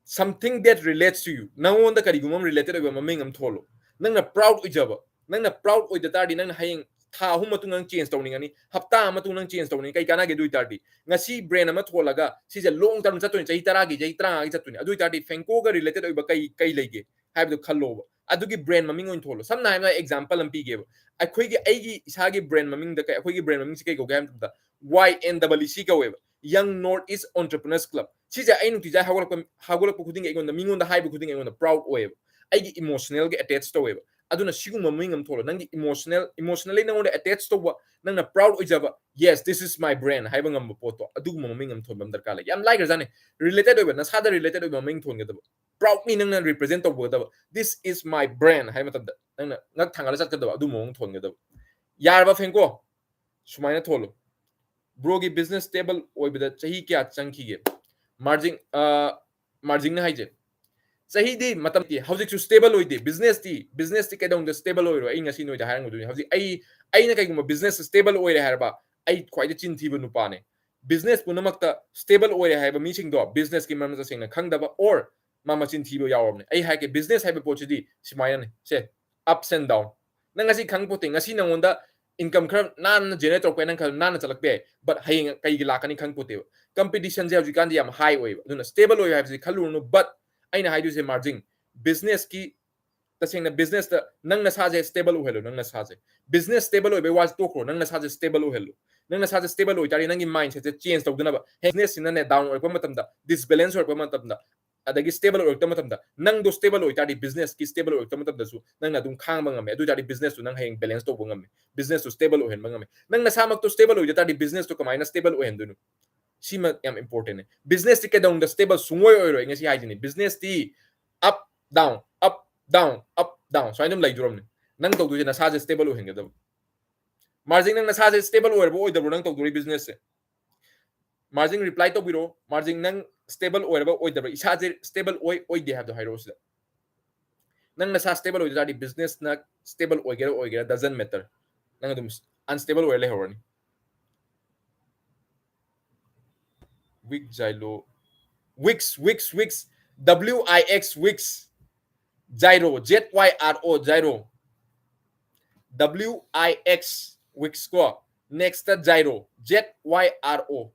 something that relates to you, ꯅꯉꯣꯟꯗ ꯀꯔꯤꯒꯨꯝꯕ ꯑꯃ related ꯑꯣꯏꯕ ꯃꯃꯤꯡ ꯑꯃ ꯊꯣꯜꯂꯣ꯫ ꯅꯪꯅ proud ꯑꯣꯏꯖꯕ, ꯅꯪꯅ proud ꯑꯣꯏꯗ ꯇꯥꯔꯗꯤ, ꯅꯪꯅ ꯍꯌꯦꯡ ꯊꯥ ꯑꯍꯨꯝ ꯃꯇꯨꯡ ꯅꯪ change ꯇꯧꯅꯤꯡꯉꯅꯤ, ꯍꯞꯇꯥ ꯑꯃ ꯃꯇꯨꯡ ꯅꯪ change ꯇꯧꯅꯤꯡꯉꯅꯤ, ꯀꯩ ꯀꯥꯟꯅꯒꯦ? ꯑꯗꯨ ꯑꯣꯏ ꯇꯥꯔꯗꯤ, ꯉꯁꯤ brand ꯑꯃ ꯊꯣꯜꯂꯒ ꯁꯤꯁꯦ long term ꯆꯠꯇꯣꯏꯅꯤ, ꯆꯍꯤ ꯇꯔꯥꯒꯤ, ꯆꯍꯤ ꯇꯔꯥꯃꯉꯥꯒꯤ ꯆꯠꯇꯣꯏꯅꯤ꯫ ꯑꯗꯨ ꯑꯣꯏ ꯇꯥꯔꯗꯤ, Fenco ꯒ related ꯑꯣꯏꯕ ꯀꯩ ꯀꯩ ꯂꯩꯒꯦ ꯍꯥꯏꯕꯗꯣ ꯈꯜꯂꯣꯕ꯫ ꯑꯗꯨꯒꯤ brand ꯃꯃꯤꯡ ꯑꯣꯏꯅ ꯊꯣꯜꯂꯣ꯫ ꯁꯝꯅ ꯍꯥꯏꯔꯕꯗ example ꯑꯃ ꯄꯤꯒꯦꯕ, ꯑꯩꯈꯣꯏꯒꯤ, ꯑꯩꯒꯤ ꯏꯁꯥꯒꯤ brand ꯃꯃꯤꯡꯗ ꯀꯩ, ꯑꯩꯈꯣꯏꯒꯤ brand ꯃꯃꯤꯡꯁꯦ ꯀꯩ ꯀꯧꯒꯦ ꯍꯥꯏꯕ ꯃꯇꯝꯗ, Y N E E C ꯀꯧꯋꯦꯕ, Young North East Entrepreneurs Club꯫ ꯁꯤꯁꯦ ꯑꯩ ꯅꯨꯡꯇꯤꯖꯥꯏ ꯍꯧꯒꯠꯂꯛꯄ, ꯍꯧꯒꯠꯂꯛꯄ ꯈꯨꯗꯤꯡꯒꯤ ꯑꯩꯉꯣꯟꯗ, ꯃꯤꯉꯣꯟꯗ ꯍꯥꯏꯕ ꯈꯨꯗꯤꯡꯒꯤ ꯑꯩꯉꯣꯟꯗ proud ꯑꯣꯏꯌꯦꯕ, ꯑꯩꯒꯤ emotional ꯒ attach ꯇꯧꯋꯦꯕ꯫ ꯑꯗꯨꯅ ꯁꯤꯒꯨꯝꯕ ꯃꯃꯤꯡ ꯑꯃ ꯊꯣꯜꯂꯣ꯫ ꯅꯪꯒꯤ emotional, emotionally ꯅꯪꯉꯣꯟꯗ attach ꯇꯧꯕ, ꯅꯪꯅ proud ꯑꯣꯏꯖꯕ, "Yes, this is my brand" ꯍꯥꯏꯕ ꯉꯝꯕ ꯄꯣꯠꯇꯣ, ꯑꯗꯨꯒꯨꯝꯕ ꯃꯃꯤꯡ ꯑꯃ ꯊꯣꯟꯕ ꯑꯃ ꯗꯔꯀꯥꯔ ꯂꯩ꯫ ꯌꯥꯝ ꯂꯥꯏꯈ꯭ꯔꯖꯥꯠꯅꯤ꯫ Related ꯑꯣꯏꯕ, ꯅꯁꯥꯗ related ꯑꯣꯏꯕ ꯃꯃꯤꯡ ꯊꯣꯟꯒꯗꯕ, proudly ꯅꯪꯅ represent ꯇꯧꯒꯗꯕ, "This is my brand" ꯍꯥꯏꯕ ꯃꯇꯝꯗ ꯅꯪꯅ ꯉꯛ ꯊꯥꯡꯒꯠꯂ ꯆꯠꯀꯗꯕ, ꯑꯗꯨ ꯃꯑꯣꯡ ꯊꯣꯟꯒꯗꯕ꯫ ꯌꯥꯔꯕ, Fenco? ꯁꯨꯃꯥꯏꯅ ꯊꯣꯜꯂꯨ꯫ Bro ꯒꯤ business stable ꯑꯣꯏꯕꯗ ꯆꯍꯤ ꯀꯌꯥ ꯆꯪꯈꯤꯒꯦ? Margin, ꯑ, Margin ꯅ ꯍꯥꯏꯁꯦ, ꯆꯍꯤꯗꯤ ꯃꯇꯝꯗꯤ ꯍꯧꯖꯤꯛꯁꯨ stable ꯑꯣꯏꯗꯦ꯫ Business ꯇꯤ, business ꯇꯤ ꯀꯩꯗꯧꯅꯨꯡꯗ stable ꯑꯣꯏꯔꯣꯏ꯫ ꯑꯩ ꯉꯁꯤ ꯅꯣꯏꯗ ꯍꯥꯏꯔꯝꯒꯗꯣꯏꯅꯤ꯫ ꯍꯧꯖꯤꯛ ꯑꯩ, ꯑꯩꯅ ꯀꯩꯒꯨꯝꯕ business stable ꯑꯣꯏꯔꯦ ꯍꯥꯏꯔꯕ, ꯑꯩ ꯈ꯭ꯋꯥꯏꯗꯩ ꯆꯤꯟ ꯊꯤꯕ ꯅꯨꯄꯥꯅꯦ꯫ Business ꯄꯨꯝꯅꯃꯛꯇ stable ꯑꯣꯏꯔꯦ ꯍꯥꯏꯕ ꯃꯤꯁꯤꯡꯗꯣ business ꯀꯤ ꯃꯔꯝꯗ ꯇꯁꯦꯡꯅ ꯈꯪꯗꯕ or ꯃꯥ ꯃꯆꯤꯟ ꯊꯤꯕ ꯌꯥꯎꯔꯕꯅꯦ꯫ ꯑꯩ ꯍꯥꯏꯒꯦ, business ꯍꯥꯏꯕ ꯄꯣꯠꯁꯤꯗꯤ ꯁꯨꯃꯥꯏꯅꯅꯦ꯫ ꯁꯦ, ups and down꯫ ꯅꯪ ꯉꯁꯤ ꯈꯪꯄꯣꯠꯇꯦ, ꯉꯁꯤ ꯅꯉꯣꯟꯗ income ꯈꯔ ꯅꯥꯟꯅ generate ꯇꯧꯔꯛꯄ ꯌꯥꯏ, ꯅꯪ ꯈꯔ ꯅꯥꯟꯅ ꯆꯠꯂꯛꯄ ꯌꯥꯏ, but ꯍꯌꯦꯡ ꯀꯩꯒꯤ ꯂꯥꯛꯀꯅꯤ ꯈꯪꯄꯣꯠꯇꯦꯕ꯫ Competition ꯁꯦ ꯍꯧꯖꯤꯛꯀꯥꯟꯗꯤ ꯌꯥꯝ high ꯑꯣꯏꯌꯦꯕ, ꯑꯗꯨꯅ stable ꯑꯣꯏꯌꯨ ꯍꯥꯏꯕꯁꯤ ꯈꯜꯂꯨꯔꯅꯨ꯫ But ꯑꯩꯅ ꯍꯥꯏꯗꯣꯏꯁꯦ, Margin, business ꯀꯤ, ꯇꯁꯦꯡꯅ business ꯇ ꯅꯪ ꯅꯁꯥꯁꯦ stable ꯑꯣꯏꯍꯜꯂꯨ, ꯅꯪ ꯅꯁꯥꯁꯦ꯫ Business stable ꯑꯣꯏꯕꯩ ꯋꯥꯁꯦ ꯇꯣꯛꯈ꯭ꯔꯣ, ꯅꯪ ꯅꯁꯥꯁꯦ stable ꯑꯣꯏꯍꯜꯂꯨ꯫ ꯅꯪ ꯅꯁꯥꯁꯦ stable ꯑꯣꯏꯇꯥꯔꯗꯤ ꯅꯪꯒꯤ mindset ꯁꯦ change ꯇꯧꯗꯅꯕ꯫ Business ꯁꯤꯅꯅꯦ down ꯑꯣꯏꯔꯛꯄ ꯃꯇꯝꯗ, disbalance ꯑꯣꯏꯔꯛꯄ ꯃꯇꯝꯗ, ꯑꯗꯒꯤ stable ꯑꯣꯏꯔꯛꯇꯕ ꯃꯇꯝꯗ, ꯅꯪꯗꯣ stable ꯑꯣꯏꯇꯥꯔꯗꯤ business ꯀꯤ stable ꯑꯣꯏꯔꯛꯇꯕ ꯃꯇꯝꯗꯁꯨ ꯅꯪꯅ ꯑꯗꯨꯝ ꯈꯥꯡꯕ ꯉꯝꯃꯦ꯫ ꯑꯗꯨ ꯑꯣꯏꯇꯥꯔꯗꯤ business ꯇꯨ ꯅꯪ ꯍꯌꯦꯡ balance ꯇꯧꯕ ꯉꯝꯃꯦ, business ꯇꯨ stable ꯑꯣꯏꯍꯟꯕ ꯉꯝꯃꯦ꯫ ꯅꯪ ꯅꯁꯥꯃꯛꯇꯣ stable ꯑꯣꯏꯗ ꯇꯥꯔꯗꯤ business ꯇꯨ ꯀꯃꯥꯏꯅ stable ꯑꯣꯏꯍꯟꯗꯣꯏꯅꯣ? ꯁꯤꯃ ꯌꯥꯝ important ꯅꯦ꯫ Business ꯇꯤ ꯀꯩꯗꯧꯅꯨꯡꯗ stable ꯁꯨꯡꯑꯣꯏ ꯑꯣꯏꯔꯣꯏ꯫ ꯉꯁꯤ ꯍꯥꯏꯁꯤꯅꯤ, business T up, down, up, down, up, down ꯁꯨꯃꯥꯏꯅ ꯑꯗꯨꯝ ꯂꯩꯗꯣꯔꯕꯅꯤ꯫ ꯅꯪ ꯇꯧꯗꯣꯏꯁꯦ ꯅꯁꯥꯁꯦ stable ꯑꯣꯏꯍꯟꯒꯗꯕ꯫ Margin, ꯅꯪ ꯅꯁꯥꯁꯦ stable ꯑꯣꯏꯔꯕ ꯑꯣꯏꯗꯕ꯭ꯔꯣ ꯅꯪ ꯇꯧꯗꯣꯔꯤ business ꯁꯦ? Margin reply ꯇꯧꯕꯤꯔꯣ. Margin ꯅꯪ stable ꯑꯣꯏꯔꯕ ꯑꯣꯏꯗꯕ꯭ꯔꯥ, ꯏꯁꯥꯁꯦ stable ꯑꯣꯏ ꯑꯣꯏꯗꯦ ꯍꯥꯏꯕꯗꯣ ꯍꯥꯏꯔꯛꯑꯣ ꯁꯤꯗ. ꯅꯪ ꯅꯁꯥ stable ꯑꯣꯏꯗ ꯇꯥꯔꯗꯤ business ꯅ stable ꯑꯣꯏꯒꯦꯔꯥ ꯑꯣꯏꯒꯦꯔꯥ doesn't matter. ꯅꯪ ꯑꯗꯨꯝ unstable ꯑꯣꯏꯔ ꯂꯩꯍꯧꯔꯅꯤ. Wix Zyro, Wix, Wix, Wix, W I X, Wix, Zyro, Z Y R O, Zyro, W I X, Wix ꯀꯣ, next Zyro, Z Y R O.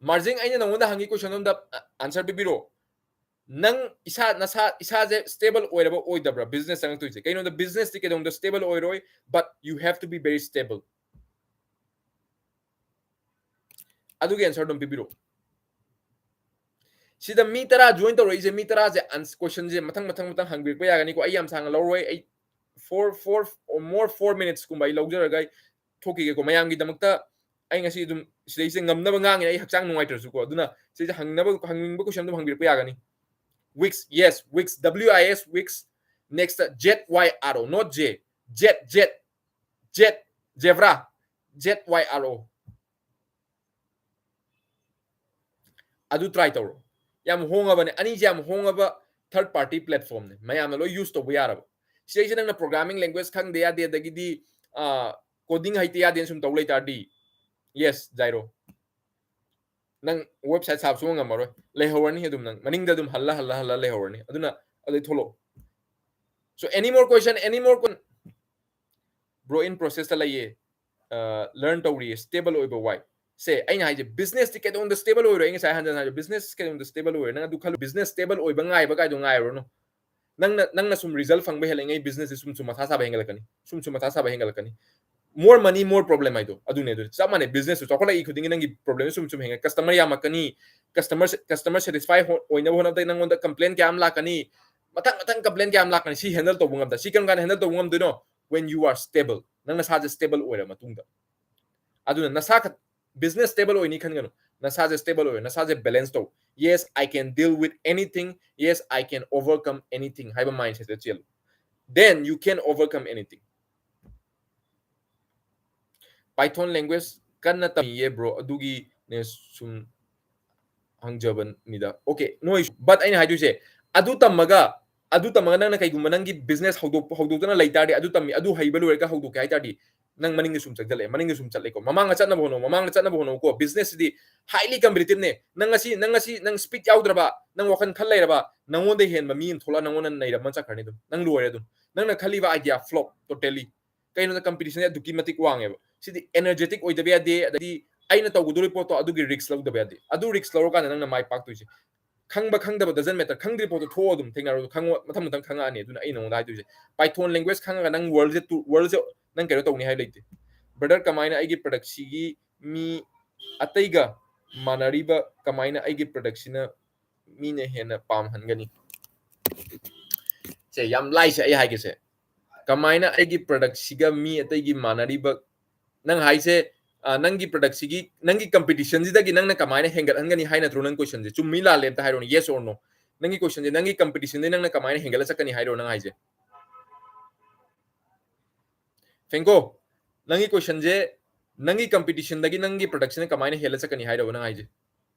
Margin, ꯑꯩꯅ ꯅꯉꯣꯟꯗ ꯍꯪꯉꯤ question ꯑꯝꯗ answer ꯄꯤꯕꯤꯔꯣ. ꯅꯪ ꯏꯁꯥ ꯅꯁꯥ ꯏꯁꯥꯁꯦ stable ꯑꯣꯏꯔꯕ ꯑꯣꯏꯗꯕ꯭ꯔꯥ business ꯆꯪꯉꯛꯇꯣꯏꯁꯦ? ꯀꯩꯅꯣꯗ business ꯇꯤ ꯀꯩꯗꯧꯅꯨꯡꯗ stable ꯑꯣꯏꯔꯣꯏ, but you have to be very stable. ꯑꯗꯨꯒꯤ answer ꯑꯗꯨꯝ ꯄꯤꯕꯤꯔꯛꯑꯣ꯫ ꯁꯤꯗ ꯃꯤ ꯇꯔꯥ join ꯇꯧꯔꯛꯏꯁꯦ, ꯃꯤ ꯇꯔꯥꯁꯦ ans- question ꯁꯦ ꯃꯊꯪ ꯃꯊꯪ ꯃꯊꯪ ꯍꯪꯕꯤꯔꯛꯄ ꯌꯥꯒꯅꯤꯀꯣ꯫ ꯑꯩ ꯌꯥꯝ ꯁꯥꯡꯅ ꯂꯧꯔꯣꯏ, ꯑꯩ four four or more four minutes ꯀꯨꯝꯕ ꯑꯩ ꯂꯧꯖꯔꯒ ꯑꯩ ꯊꯣꯛꯈꯤꯒꯦꯀꯣ꯫ ꯃꯌꯥꯝꯒꯤꯗꯃꯛꯇ ꯑꯩ ꯉꯁꯤ ꯑꯗꯨꯝ ꯁꯤꯗꯩꯁꯦ ꯉꯝꯅꯕ ꯉꯥꯡꯉꯤꯅꯦ, ꯑꯩ ꯍꯛꯆꯥꯡ ꯅꯨꯡꯉꯥꯏꯇ꯭ꯔꯁꯨꯀꯣ꯫ ꯑꯗꯨꯅ ꯁꯤꯗ ꯍꯪꯅꯕ ꯍꯪꯅꯤꯡꯕ question ꯑꯗꯨꯝ ꯍꯪꯕꯤꯔꯛꯄ ꯌꯥꯒꯅꯤ꯫ Wix, yes, Wix, W I S, Wix, next Z Y R O, not J, Z, Z, Z, zebra, Z Y R O. ꯑꯗꯨ try ꯇꯧꯔꯣ꯫ ꯌꯥꯝ ꯍꯣꯡꯉꯕꯅꯦ, ꯑꯅꯤꯁꯦ ꯌꯥꯝ ꯍꯣꯡꯉꯕ third party platform ꯅꯦ, ꯃꯌꯥꯝꯅ ꯂꯣꯏ use ꯇꯧꯕ ꯌꯥꯔꯕ꯫ ꯁꯤꯗꯩꯁꯤꯗ ꯅꯪꯅ programming language ꯈꯪꯗꯦ ꯌꯥꯗꯦ, ꯑꯗꯒꯤꯗꯤ coding ꯍꯩꯇꯦ ꯌꯥꯗꯦꯅ ꯁꯨꯝ ꯇꯧ ꯂꯩꯇꯥꯔꯗꯤ, yes, Zyro, ꯅꯪ website ꯁꯥꯕ ꯁꯨꯡꯉꯝ ꯉꯝꯃꯔꯣꯏ, ꯂꯩꯍꯧꯔꯅꯤ ꯑꯗꯨꯝ, ꯅꯪ ꯃꯅꯤꯡꯗ ꯑꯗꯨꯝ ꯍꯜꯂ ꯍꯜꯂ ꯍꯜꯂ ꯂꯩꯍꯧꯔꯅꯤ꯫ ꯑꯗꯨꯅ ꯑꯗꯩ ꯊꯣꯛꯂꯛꯑꯣ꯫ So any more question, any more question? Bro, in process ꯇ ꯂꯩꯌꯦ, learn ꯇꯧꯔꯤꯌꯦ, stable ꯑꯣꯏꯕ ꯋꯥꯏ꯫ ꯁꯦ ꯑꯩꯅ ꯍꯥꯏꯁꯦ, business ꯇꯤ ꯀꯩꯗꯧꯅꯨꯡꯗ stable ꯑꯣꯏꯔꯣꯏ꯫ ꯑꯩ ꯉꯁꯥꯏ ꯍꯟꯖꯟ ꯍꯥꯏꯁꯦ, business ꯀꯩꯗꯧꯅꯨꯡꯗ stable ꯑꯣꯏꯔꯣꯏ꯫ ꯅꯪ ꯑꯗꯨ ꯈꯜꯂꯨ, business stable ꯑꯣꯏꯕ ꯉꯥꯏꯕ ꯀꯥꯏꯗꯣ ꯉꯥꯏꯔꯨꯔꯅꯨ꯫ ꯅꯪꯅ ꯅꯪꯅ ꯁꯨꯝ result ꯐꯪꯕ ꯍꯦꯜꯂꯤꯉꯩ business ꯁꯦ ꯁꯨꯝ ꯁꯨꯝ ꯃꯊꯥ ꯁꯥꯕ ꯍꯦꯟꯒꯠꯂꯛꯀꯅꯤ, ꯁꯨꯝ ꯁꯨꯝ ꯃꯊꯥ ꯁꯥꯕ ꯍꯦꯟꯒꯠꯂꯛꯀꯅꯤ꯫ More money, more problem ꯍꯥꯏꯗꯣ ꯑꯗꯨꯅꯦ꯫ ꯑꯗꯨ ꯆꯞ ꯃꯥꯟꯅꯩ, business ꯁꯨ ꯆꯥꯎꯈꯠꯂꯛꯏ ꯈꯨꯗꯤꯡꯒꯤ ꯅꯪꯒꯤ problem ꯁꯨꯝ ꯁꯨꯝ ꯍꯦꯟꯒꯠ, customer ꯌꯥꯝꯃꯛꯀꯅꯤ, customer customer satisfy ꯑꯣꯏꯅꯕ ꯍꯣꯠꯅꯕꯗ ꯅꯪꯉꯣꯟꯗ complain ꯀꯌꯥ ꯑꯃ ꯂꯥꯛꯀꯅꯤ, ꯃꯊꯪ ꯃꯊꯪ complain ꯀꯌꯥ ꯑꯃ ꯂꯥꯛꯀꯅꯤ꯫ ꯁꯤ handle ꯇꯧꯕ ꯉꯝꯗ, ꯁꯤ ꯀꯔꯝ ꯀꯥꯟꯗ handle ꯇꯧꯕ ꯉꯝꯗꯣꯏꯅꯣ? When you are stable, ꯅꯪ ꯅꯁꯥꯁꯦ stable ꯑꯣꯏꯔ ꯃꯇꯨꯡꯗ꯫ ꯑꯗꯨꯅ ꯅꯁꯥ ꯈꯛ business stable ꯑꯣꯏꯅꯤ ꯈꯟꯒꯅꯨ, ꯅꯁꯥꯁꯦ stable ꯑꯣꯏꯔꯣ, ꯅꯁꯥꯁꯦ balance ꯇꯧ꯫ Yes, I can deal with anything, yes, I can overcome anything ꯍꯥꯏꯕ mindset ꯇ ꯆꯦꯜꯂꯨ, then you can overcome anything. Python language ꯀꯟꯅ ꯇꯝꯃꯤꯌꯦ bro, ꯑꯗꯨꯒꯤꯅꯦ ꯁꯨꯝ ꯍꯪꯖꯕꯅꯤꯗ꯫ Okay, ꯅꯣꯏ, but ꯑꯩꯅ ꯍꯥꯏꯗꯣꯏꯁꯦ, ꯑꯗꯨ ꯇꯝꯃꯒ ꯑꯗꯨ ꯇꯝꯃꯒ ꯅꯪꯅ ꯀꯩꯒꯨꯝꯕ ꯅꯪꯒꯤ business ꯍꯧꯗꯣꯛ ꯍꯧꯗꯣꯛꯇꯅ ꯂꯩ ꯇꯥꯔꯗꯤ, ꯑꯗꯨ ꯇꯝꯃꯤ, ꯑꯗꯨ ꯍꯩꯕ ꯂꯣꯏꯔꯒ ꯍꯧꯗꯣꯛꯀꯦ ꯍꯥꯏ ꯇꯥꯔꯗꯤ, ꯅꯪ ꯃꯅꯤꯡꯗ ꯁꯨꯝ ꯆꯪꯁꯤꯜꯂꯛꯑꯦ, ꯃꯅꯤꯡꯗ ꯁꯨꯝ ꯆꯠꯂꯦꯀꯣ꯫ ꯃꯃꯥꯡꯗ ꯆꯠꯅꯕ ꯍꯣꯠꯅꯧ, ꯃꯃꯥꯡꯗ ꯆꯠꯅꯕ ꯍꯣꯠꯅꯧꯀꯣ꯫ Business ꯁꯤꯗꯤ highly competitive ꯅꯦ꯫ ꯅꯪ ꯉꯁꯤ ꯅꯪ ꯉꯁꯤ ꯅꯪ speed ꯌꯥꯎꯗ꯭ꯔꯕ, ꯅꯪ ꯋꯥꯈꯜ ꯈꯜ ꯂꯩꯔꯕ, ꯅꯪꯉꯣꯟꯗ ꯍꯦꯟꯕ ꯃꯤ ꯑꯃ ꯊꯣꯛꯂꯛꯑ ꯅꯪꯉꯣꯟꯗ ꯅꯩꯔꯝꯃ ꯆꯠꯈ꯭ꯔꯅꯤ ꯑꯗꯨꯝ꯫ ꯅꯪ ꯂꯣꯏꯔꯦ ꯑꯗꯨꯝ꯫ ꯅꯪꯅ ꯈꯜꯂꯤꯕ idea flop totally꯫ ꯀꯩꯅꯣꯗ competition ꯁꯦ ꯑꯗꯨꯛꯀꯤ ꯃꯇꯤꯛ ꯋꯥꯡꯉꯦꯕ꯫ ꯁꯤꯗꯤ energetic ꯑꯣꯏꯗꯕ ꯌꯥꯗꯦ, ꯑꯗꯩꯗꯤ ꯑꯩꯅ ꯇꯧꯒꯗꯧꯔꯤꯕ ꯄꯣꯠꯇꯣ ꯑꯗꯨꯒꯤ risk ꯂꯧꯗꯕ ꯌꯥꯗꯦ꯫ ꯑꯗꯨ risk ꯂꯧꯔꯀꯥꯟꯗ ꯅꯪꯅ ꯃꯥꯏ ꯄꯥꯛꯇꯣꯏꯁꯦ꯫ ꯈꯪꯕ ꯈꯪꯗꯕ doesn't matter, ꯈꯪꯗ꯭ꯔꯤ ꯄꯣꯠꯇꯣ ꯊꯣꯛꯑꯣ ꯑꯗꯨꯝ, ꯊꯦꯡꯅꯔꯨ, ꯈꯪꯉꯣ, ꯃꯊꯪ ꯃꯊꯪ ꯈꯪꯉꯛꯑꯅꯤ꯫ ꯑꯗꯨꯅ ꯑꯩ ꯅꯉꯣꯟꯗ ꯍꯥꯏꯗꯣꯏꯁꯦ, Python language ꯈꯪꯉꯒ ꯅꯪ world ꯁꯦ ꯇꯨ-, world ꯁꯦ ꯅꯪ ꯀꯩꯅꯣ ꯇꯧꯅꯤ ꯍꯥꯏꯕ ꯂꯩꯇꯦ꯫ Brother, ꯀꯃꯥꯏꯅ ꯑꯩꯒꯤ product ꯁꯤꯒꯤ ꯃꯤ ꯑꯇꯩꯒ ꯃꯥꯟꯅꯔꯤꯕ, ꯀꯃꯥꯏꯅ ꯑꯩꯒꯤ product ꯁꯤꯅ ꯃꯤꯅ ꯍꯦꯟꯅ ꯄꯥꯝꯍꯟꯒꯅꯤ? ꯁꯦ, ꯌꯥꯝ ꯂꯥꯏꯁꯦ ꯑꯩ ꯍꯥꯏꯒꯦꯁꯦ꯫ ꯀꯃꯥꯏꯅ ꯑꯩꯒꯤ product ꯁꯤꯒ ꯃꯤ ꯑꯇꯩꯒꯤ ꯃꯥꯟꯅꯔꯤꯕ? ꯅꯪ ꯍꯥꯏꯁꯦ, ꯑ, ꯅꯪꯒꯤ product ꯁꯤꯒꯤ, ꯅꯪꯒꯤ competition ꯁꯤꯗꯒꯤ ꯅꯪꯅ ꯀꯃꯥꯏꯅ ꯍꯦꯟꯒꯠꯍꯟꯒꯅꯤ ꯍꯥꯏ ꯅꯠꯇ꯭ꯔꯣ ꯅꯪ question ꯁꯦ? ꯆꯨꯝꯃꯤ ꯂꯥꯜꯂꯦ ꯑꯝꯇ ꯍꯥꯏꯔꯣꯅꯦ, yes or no? ꯅꯪꯒꯤ question ꯁꯦ, ꯅꯪꯒꯤ competition ꯗꯩ ꯅꯪꯅ ꯀꯃꯥꯏꯅ ꯍꯦꯟꯒꯠꯂ ꯆꯠꯀꯅꯤ ꯍꯥꯏꯔꯣ ꯅꯪ ꯍꯥꯏꯁꯦ? ꯐꯦꯡꯀꯣ, ꯅꯪꯒꯤ question ꯁꯦ, ꯅꯪꯒꯤ competition ꯗꯒꯤ ꯅꯪꯒꯤ product ꯁꯤꯅ ꯀꯃꯥꯏꯅ ꯍꯦꯜꯂ ꯆꯠꯀꯅꯤ ꯍꯥꯏꯔꯕ ꯅꯪ ꯍꯥꯏꯁꯦ?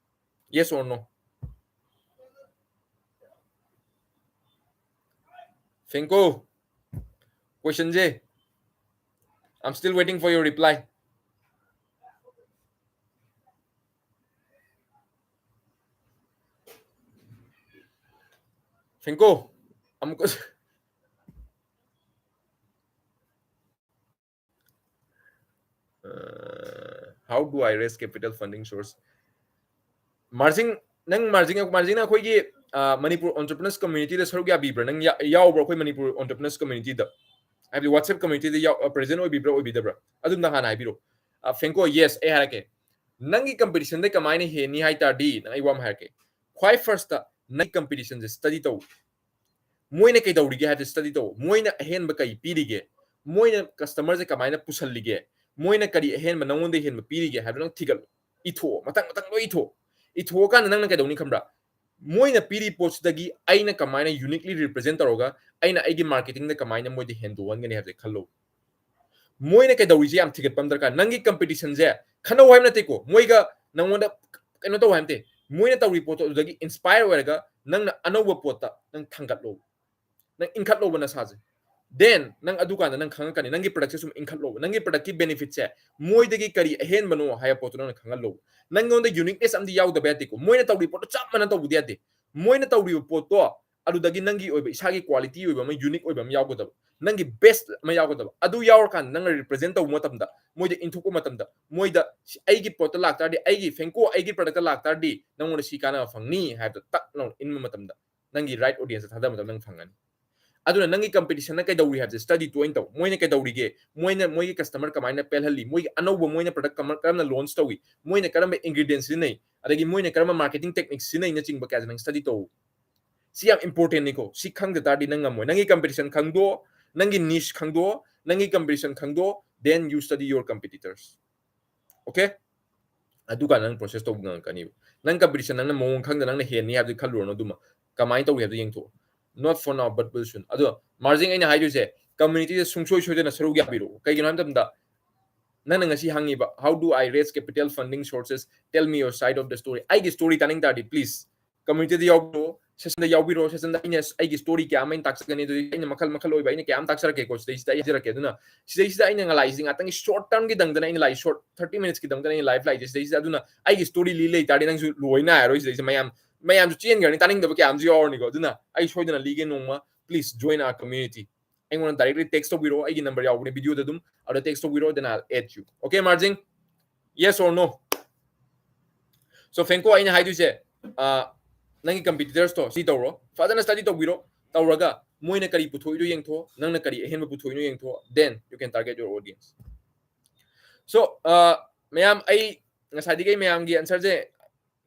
Yes or no? ꯐꯦꯡꯀꯣ, question say, I'm still waiting for your reply. ꯐꯦꯡꯀꯣ, ꯑꯃꯨꯛꯀ, ꯑ, how do I raise capital funding source? Marjing, ꯅꯪ ꯃꯥꯔꯖꯤꯡ, ꯃꯥꯔꯖꯤꯡꯅ ꯑꯩꯈꯣꯏꯒꯤ, ꯑ, ꯃꯅꯤꯄꯨꯔ entrepreneurs community ꯗ ꯁꯔꯨꯛ ꯌꯥꯕꯤꯕ꯭ꯔꯥ? ꯅꯪ ꯌꯥ-, ꯌꯥꯎꯕ꯭ꯔꯥ ꯑꯩꯈꯣꯏ ꯃꯅꯤꯄꯨꯔ entrepreneurs community ꯗ? ꯍꯥꯏꯕꯗꯤ WhatsApp community ꯗ ꯌꯥꯎ-, ꯑ, present ꯑꯣꯏꯕꯤꯕ꯭ꯔꯥ, ꯑꯣꯏꯕꯤꯗꯕ꯭ꯔꯥ? ꯑꯗꯨꯝꯇ ꯍꯥꯟꯅ ꯍꯥꯏꯕꯤꯔꯣ꯫ ꯑ, ꯐꯦꯡꯀꯣ, yes, ꯑꯩ ꯍꯥꯏꯔꯛꯀꯦ꯫ ꯅꯪꯒꯤ competition ꯗꯩ ꯀꯃꯥꯏꯅ ꯍꯦꯟꯅꯤ ꯍꯥꯏ ꯇꯥꯔꯗꯤ, ꯅꯪ, ꯑꯩ ꯋꯥ ꯑꯃ ꯍꯥꯏꯔꯛꯀꯦ꯫ ꯈ꯭ꯋꯥꯏ first ꯇ ꯅꯪꯒꯤ competition ꯁꯦ study ꯇꯧ꯫ ꯃꯣꯏꯅ ꯀꯩꯗꯧꯔꯤꯒꯦ ꯍꯥꯏꯕꯁꯦ study ꯇꯧ꯫ ꯃꯣꯏꯅ ꯑꯍꯦꯟꯕ ꯀꯔꯤ ꯄꯤꯔꯤꯒꯦ? ꯃꯣꯏꯅ customer ꯁꯦ ꯀꯃꯥꯏꯅ ꯄꯨꯁꯜꯂꯤꯒꯦ? ꯃꯣꯏꯅ ꯀꯔꯤ ꯑꯍꯦꯟꯕ ꯅꯉꯣꯟꯗ ꯍꯦꯟꯕ ꯄꯤꯔꯤꯒꯦ ꯍꯥꯏꯕꯗꯣ ꯅꯪ ꯊꯤꯒꯠꯂꯨ꯫ ꯏꯊꯣꯛꯑꯣ, ꯃꯊꯪ ꯃꯊꯪ ꯂꯣꯏ ꯏꯊꯣꯛꯑꯣ꯫ ꯏꯊꯣꯛꯑꯀꯥꯟꯗ ꯅꯪꯅ ꯀꯩꯗꯧꯅꯤ ꯈꯪꯕ꯭ꯔꯥ? ꯃꯣꯏꯅ ꯄꯤꯔꯤ ꯄꯣꯠꯁꯤꯗꯒꯤ ꯑꯩꯅ ꯀꯃꯥꯏꯅ uniquely represent ꯇꯧꯔꯒ ꯑꯩꯅ ꯑꯩꯒꯤ marketing ꯗ ꯀꯃꯥꯏꯅ ꯃꯣꯏꯗ ꯍꯦꯟꯗꯣꯛꯍꯟꯒꯅꯤ ꯍꯥꯏꯕꯁꯦ ꯈꯜꯂꯣ꯫ ꯃꯣꯏꯅ ꯀꯩꯗꯧꯔꯤꯁꯦ ꯌꯥꯝ ꯊꯤꯒꯠꯄ ꯑꯃ ꯗꯔꯀꯥꯔ꯫ ꯅꯪꯒꯤ competition ꯁꯦ ꯈꯟꯅꯧ ꯍꯥꯏꯕ ꯅꯠꯇꯦꯀꯣ, ꯃꯣꯏꯒ ꯅꯪꯉꯣꯟꯗ ꯀꯩꯅꯣ ꯇꯧ ꯍꯥꯏꯕ ꯅꯠꯇꯦ꯫ ꯃꯣꯏꯅ ꯇꯧꯔꯤ ꯄꯣꯠꯇꯣ ꯑꯗꯨꯗꯒꯤ inspire ꯑꯣꯏꯔꯒ ꯅꯪꯅ ꯑꯅꯧꯕ ꯄꯣꯠꯇ ꯅꯪ ꯊꯥꯡꯒꯠꯂꯣ, ꯅꯪ ꯏꯟꯈꯠꯂꯣꯕ ꯅꯁꯥꯁꯦ꯫ Then ꯅꯪ ꯑꯗꯨꯀꯥꯟꯗ ꯅꯪ ꯈꯪꯉꯛꯀꯅꯤ, ꯅꯪꯒꯤ product ꯁꯦ ꯁꯨꯝ ꯏꯟꯈꯠꯂꯣꯕ, ꯅꯪꯒꯤ product ꯀꯤ benefit ꯁꯦ ꯃꯣꯏꯗꯒꯤ ꯀꯔꯤ ꯑꯍꯦꯟꯕꯅꯣ ꯍꯥꯏꯕ ꯄꯣꯠꯇꯣ ꯅꯪꯅ ꯈꯪꯍꯜꯂꯣꯕ꯫ ꯅꯪꯉꯣꯟꯗ uniqueness ꯑꯃꯗꯤ ꯌꯥꯎꯗꯕ ꯌꯥꯗꯦꯀꯣ, ꯃꯣꯏꯅ ꯇꯧꯔꯤ ꯄꯣꯠꯇꯣ ꯆꯞ ꯃꯥꯟꯅ ꯇꯧꯕꯗꯤ ꯌꯥꯗꯦ꯫ ꯃꯣꯏꯅ ꯇꯧꯔꯤꯕ ꯄꯣꯠꯇꯣ ꯑꯗꯨꯗꯒꯤ ꯅꯪꯒꯤ ꯑꯣꯏꯕ, ꯏꯁꯥꯒꯤ quality ꯑꯣꯏꯕ ꯑꯃ, unique ꯑꯣꯏꯕ ꯑꯃ ꯌꯥꯎꯒꯗꯕ, ꯅꯪꯒꯤ best ꯑꯃ ꯌꯥꯎꯒꯗꯕ꯫ ꯑꯗꯨ ꯌꯥꯎꯔꯀꯥꯟꯗ ꯅꯪꯅ represent ꯇꯧꯕ ꯃꯇꯝꯗ, ꯃꯣꯏꯗ ꯏꯟꯊꯣꯛꯄ ꯃꯇꯝꯗ, ꯃꯣꯏꯗ "ꯁꯤ ꯑꯩꯒꯤ ꯄꯣꯠꯇ ꯂꯥꯛꯇꯥꯔꯗꯤ, ꯑꯩꯒꯤ ꯐꯦꯡꯀꯣ ꯑꯩꯒꯤ product ꯇ ꯂꯥꯛꯇꯥꯔꯗꯤ ꯅꯪꯉꯣꯟꯗ ꯁꯤ ꯀꯥꯟꯅꯕ ꯐꯪꯅꯤ" ꯍꯥꯏꯕꯗꯣ ꯇꯛ ꯂꯥꯎꯅ ꯏꯟꯕ ꯃꯇꯝꯗ, ꯅꯪꯒꯤ right audience ꯇ ꯊꯥꯗꯕ ꯃꯇꯝꯗ ꯅꯪ ꯐꯪꯒꯅꯤ꯫ ꯑꯗꯨꯅ ꯅꯪꯒꯤ competition ꯅ ꯀꯩꯗꯧꯔꯤ ꯍꯥꯏꯕꯁꯦ study ꯇꯣꯏꯅ ꯇꯧ꯫ ꯃꯣꯏꯅ ꯀꯩꯗꯧꯔꯤꯒꯦ, ꯃꯣꯏꯅ, ꯃꯣꯏꯒꯤ customer ꯀꯃꯥꯏꯅ ꯄꯦꯜꯍꯜꯂꯤ, ꯃꯣꯏꯒꯤ ꯑꯅꯧꯕ ꯃꯣꯏꯅ product ꯀꯃ-, ꯀꯔꯝꯅ launch ꯇꯧꯏ, ꯃꯣꯏꯅ ꯀꯔꯝꯕ ingredient ꯁꯤꯖꯤꯟꯅꯩ, ꯑꯗꯒꯤ ꯃꯣꯏꯅ ꯀꯔꯝꯕ marketing technique ꯁꯤꯖꯤꯟꯅꯩꯅꯆꯤꯡꯕ ꯀꯌꯥꯁꯦ ꯅꯪ study ꯇꯧ꯫ ꯁꯤ ꯌꯥꯝ important ꯅꯤꯀꯣ꯫ ꯁꯤ ꯈꯪꯗ ꯇꯥꯔꯗꯤ ꯅꯪ ꯉꯝꯃꯣꯏ꯫ ꯅꯪꯒꯤ competition ꯈꯪꯗꯣꯛꯑꯣ, ꯅꯪꯒꯤ niche ꯈꯪꯗꯣꯛꯑꯣ, ꯅꯪꯒꯤ competition ꯈꯪꯗꯣꯛꯑꯣ, then you study your competitors. Okay? ꯑꯗꯨꯀꯥꯟꯗ ꯅꯪ process ꯇꯧꯕ ꯉꯝꯃꯛꯀꯅꯤꯕ꯫ ꯅꯪ competition ꯅꯪꯅ ꯃꯑꯣꯡ ꯈꯪꯗ ꯅꯪꯅ ꯍꯦꯟꯅꯤ ꯍꯥꯏꯕꯗꯤ ꯈꯜꯂꯨꯔꯅꯨ ꯑꯗꯨꯃ꯫ ꯀꯃꯥꯏꯅ ꯇꯧꯔꯤ ꯍꯥꯏꯕꯗꯨ ꯌꯦꯡꯊꯣꯛꯑꯣ꯫ Not for now, but will soon. ꯑꯗꯣ ꯃꯥꯔꯖꯤꯡ ꯑꯩꯅ ꯍꯥꯏꯗꯣꯏꯁꯦ, community ꯗ ꯁꯨꯡꯁꯣꯏ ꯁꯣꯏꯗꯅ ꯁꯔꯨꯛ ꯌꯥꯕꯤꯔꯛꯑꯣ꯫ ꯀꯩꯒꯤꯅꯣ ꯍꯥꯏꯕ ꯃꯇꯝꯗ ꯅꯪꯅ ꯉꯁꯤ ꯍꯪꯉꯤꯕ, "How do I raise capital funding sources? Tell me your side of the story." ꯑꯩꯒꯤ story ꯇꯥꯅꯤꯡ ꯇꯥꯔꯗꯤ please community ꯗ ꯌꯥꯎꯕꯤꯔꯛꯑꯣ, session ꯗ ꯌꯥꯎꯕꯤꯔꯛꯑꯣ, session ꯗ ꯑꯩꯅ ꯑꯩꯒꯤ story ꯀꯌꯥ ꯑꯃ ꯑꯩꯅ ꯇꯥꯛꯆꯒꯅꯤ꯫ ꯑꯗꯨꯗꯤ ꯑꯩꯅ ꯃꯈꯜ ꯃꯈꯜ ꯑꯣꯏꯕ ꯑꯩꯅ ꯀꯌꯥ ꯑꯃ ꯇꯥꯛꯆꯔꯛꯀꯦꯀꯣ꯫ ꯁꯤꯗꯩꯁꯤꯗ ꯑꯩ ꯍꯥꯏꯖꯔꯛꯀꯦ꯫ ꯑꯗꯨꯅ ꯁꯤꯗꯩꯁꯤꯗ ꯑꯩꯅ ꯉꯂꯥꯏꯁꯤ ꯉꯥꯛꯇꯪꯒꯤ short term ꯒꯤꯗꯪꯗꯅ ꯑꯩꯅ ꯂꯥꯛꯏ, short thirty minutes ꯀꯤꯗꯪꯗꯅ ꯑꯩꯅ live ꯂꯥꯛꯏꯁꯦ ꯁꯤꯗꯩꯁꯤꯗ꯫ ꯑꯗꯨꯅ ꯑꯩꯒꯤ story ꯂꯤ ꯂꯩ ꯇꯥꯔꯗꯤ ꯅꯪꯁꯨ ꯂꯣꯏ ꯅꯥꯏꯔꯔꯣꯏ ꯁꯤꯗꯩꯁꯤꯗ꯫ ꯃꯌꯥꯝ, ꯃꯌꯥꯝꯁꯨ ꯆꯦꯟꯈ꯭ꯔꯅꯤ, ꯇꯥꯅꯤꯡꯗꯕ ꯀꯌꯥ ꯑꯃꯁꯨ ꯌꯥꯎꯔꯅꯤꯀꯣ꯫ ꯑꯗꯨꯅ ꯑꯩ ꯁꯣꯏꯗꯅ ꯂꯤꯒꯦ ꯅꯣꯡꯃ, please join our community. ꯑꯩꯉꯣꯟꯗ directly text ꯇꯧꯕꯤꯔꯛꯑꯣ, ꯑꯩꯒꯤ number ꯌꯥꯎꯕꯅꯦ video ꯗ ꯑꯗꯨꯝ, ꯑꯗꯨꯗ text ꯇꯧꯕꯤꯔꯛꯑꯣ, then I'll add you. Okay, Marjing? Yes or no? So, ꯐꯦꯡꯀꯣ, ꯑꯩꯅ ꯍꯥꯏꯗꯣꯏꯁꯦ, ꯑ, ꯅꯪꯒꯤ competitors ꯇꯣ ꯁꯤ ꯇꯧꯔꯣ, ꯐꯖꯅ study ꯇꯧꯕꯤꯔꯣ, ꯇꯧꯔꯒ ꯃꯣꯏꯅ ꯀꯔꯤ ꯄꯨꯊꯣꯛꯏꯗꯣ ꯌꯦꯡꯊꯣꯛꯑꯣ, ꯅꯪꯅ ꯀꯔꯤ ꯑꯍꯦꯟꯕ ꯄꯨꯊꯣꯛꯏꯅꯣ ꯌꯦꯡꯊꯣꯛꯑꯣ, then you can target your audience. So, ꯑ, ꯃꯌꯥꯝ, ꯑꯩ ꯉꯁꯥꯏꯗꯒꯤ ꯑꯩ ꯃꯌꯥꯝꯒꯤ answer ꯁꯦ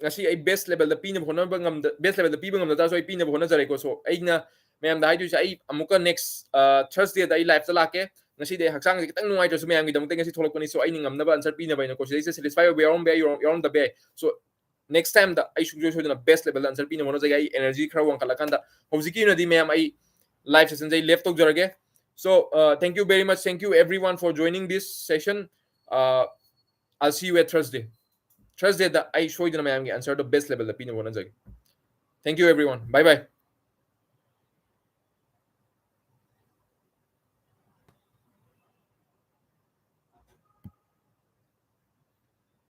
ꯉꯁꯤ ꯑꯩ best level ꯗ ꯄꯤꯅꯕ ꯍꯣꯠꯅꯕ ꯉꯝꯗ-, best level ꯗ ꯄꯤꯕ ꯉꯝꯗ ꯇꯥꯔꯁꯨ ꯑꯩ ꯄꯤꯅꯕ ꯍꯣꯠꯅꯖꯔꯦꯀꯣ꯫ So, ꯑꯩꯅ ꯃꯌꯥꯝꯗ ꯍꯥꯏꯗꯣꯏꯁꯦ, ꯑꯩ ꯑꯃꯨꯛꯀ next, ꯑ, Thursday ꯗ ꯑꯩ live ꯇ ꯂꯥꯛꯀꯦ꯫ ꯉꯁꯤꯗꯤ ꯑꯩ ꯍꯛꯆꯥꯡꯁꯦ ꯈꯤꯇꯪ ꯅꯨꯡꯉꯥꯏꯇ꯭ꯔꯁꯨ ꯃꯌꯥꯝꯒꯤꯗꯃꯛꯇ ꯉꯁꯤ ꯊꯣꯛꯂꯛꯄꯅꯤ꯫ So, ꯑꯩꯅ ꯉꯝꯅꯕ answer ꯄꯤꯅꯕ ꯍꯥꯏꯅꯀꯣ꯫ ꯁꯤꯗꯩꯁꯤꯗ satisfy ꯑꯣꯏꯕ ꯌꯥꯎꯔꯝꯕ ꯌꯥꯏ, ꯌꯥꯎꯔꯝ-, ꯌꯥꯎꯔꯝꯗꯕ ꯌꯥꯏ꯫ So, next time ꯗ ꯑꯩ ꯁꯨꯡꯁꯣꯏ ꯁꯣꯏꯗꯅ best level ꯗ answer ꯄꯤꯅꯕ ꯍꯣꯠꯅꯖꯒꯦ꯫ ꯑꯩ energy ꯈꯔ ꯋꯥꯡꯈꯠꯂꯀꯥꯟꯗ, ꯍꯧꯖꯤꯛꯀꯤ ꯑꯣꯏꯅꯗꯤ ꯃꯌꯥꯝ ꯑꯩ live session ꯁꯦ ꯑꯩ left ꯇꯧꯖꯔꯒꯦ꯫ So, uh, thank you very much. Thank you everyone for joining this session. Uh, I'll see you at Thursday. Thursdayꯗ ꯑꯩ ꯁꯣꯏꯗꯅ ꯃꯌꯥꯝꯒꯤ answerꯗꯣ best levelꯗ ꯄꯤꯅꯕ ꯍꯣꯠꯅꯖꯒꯦ. Thank you everyone. Bye bye.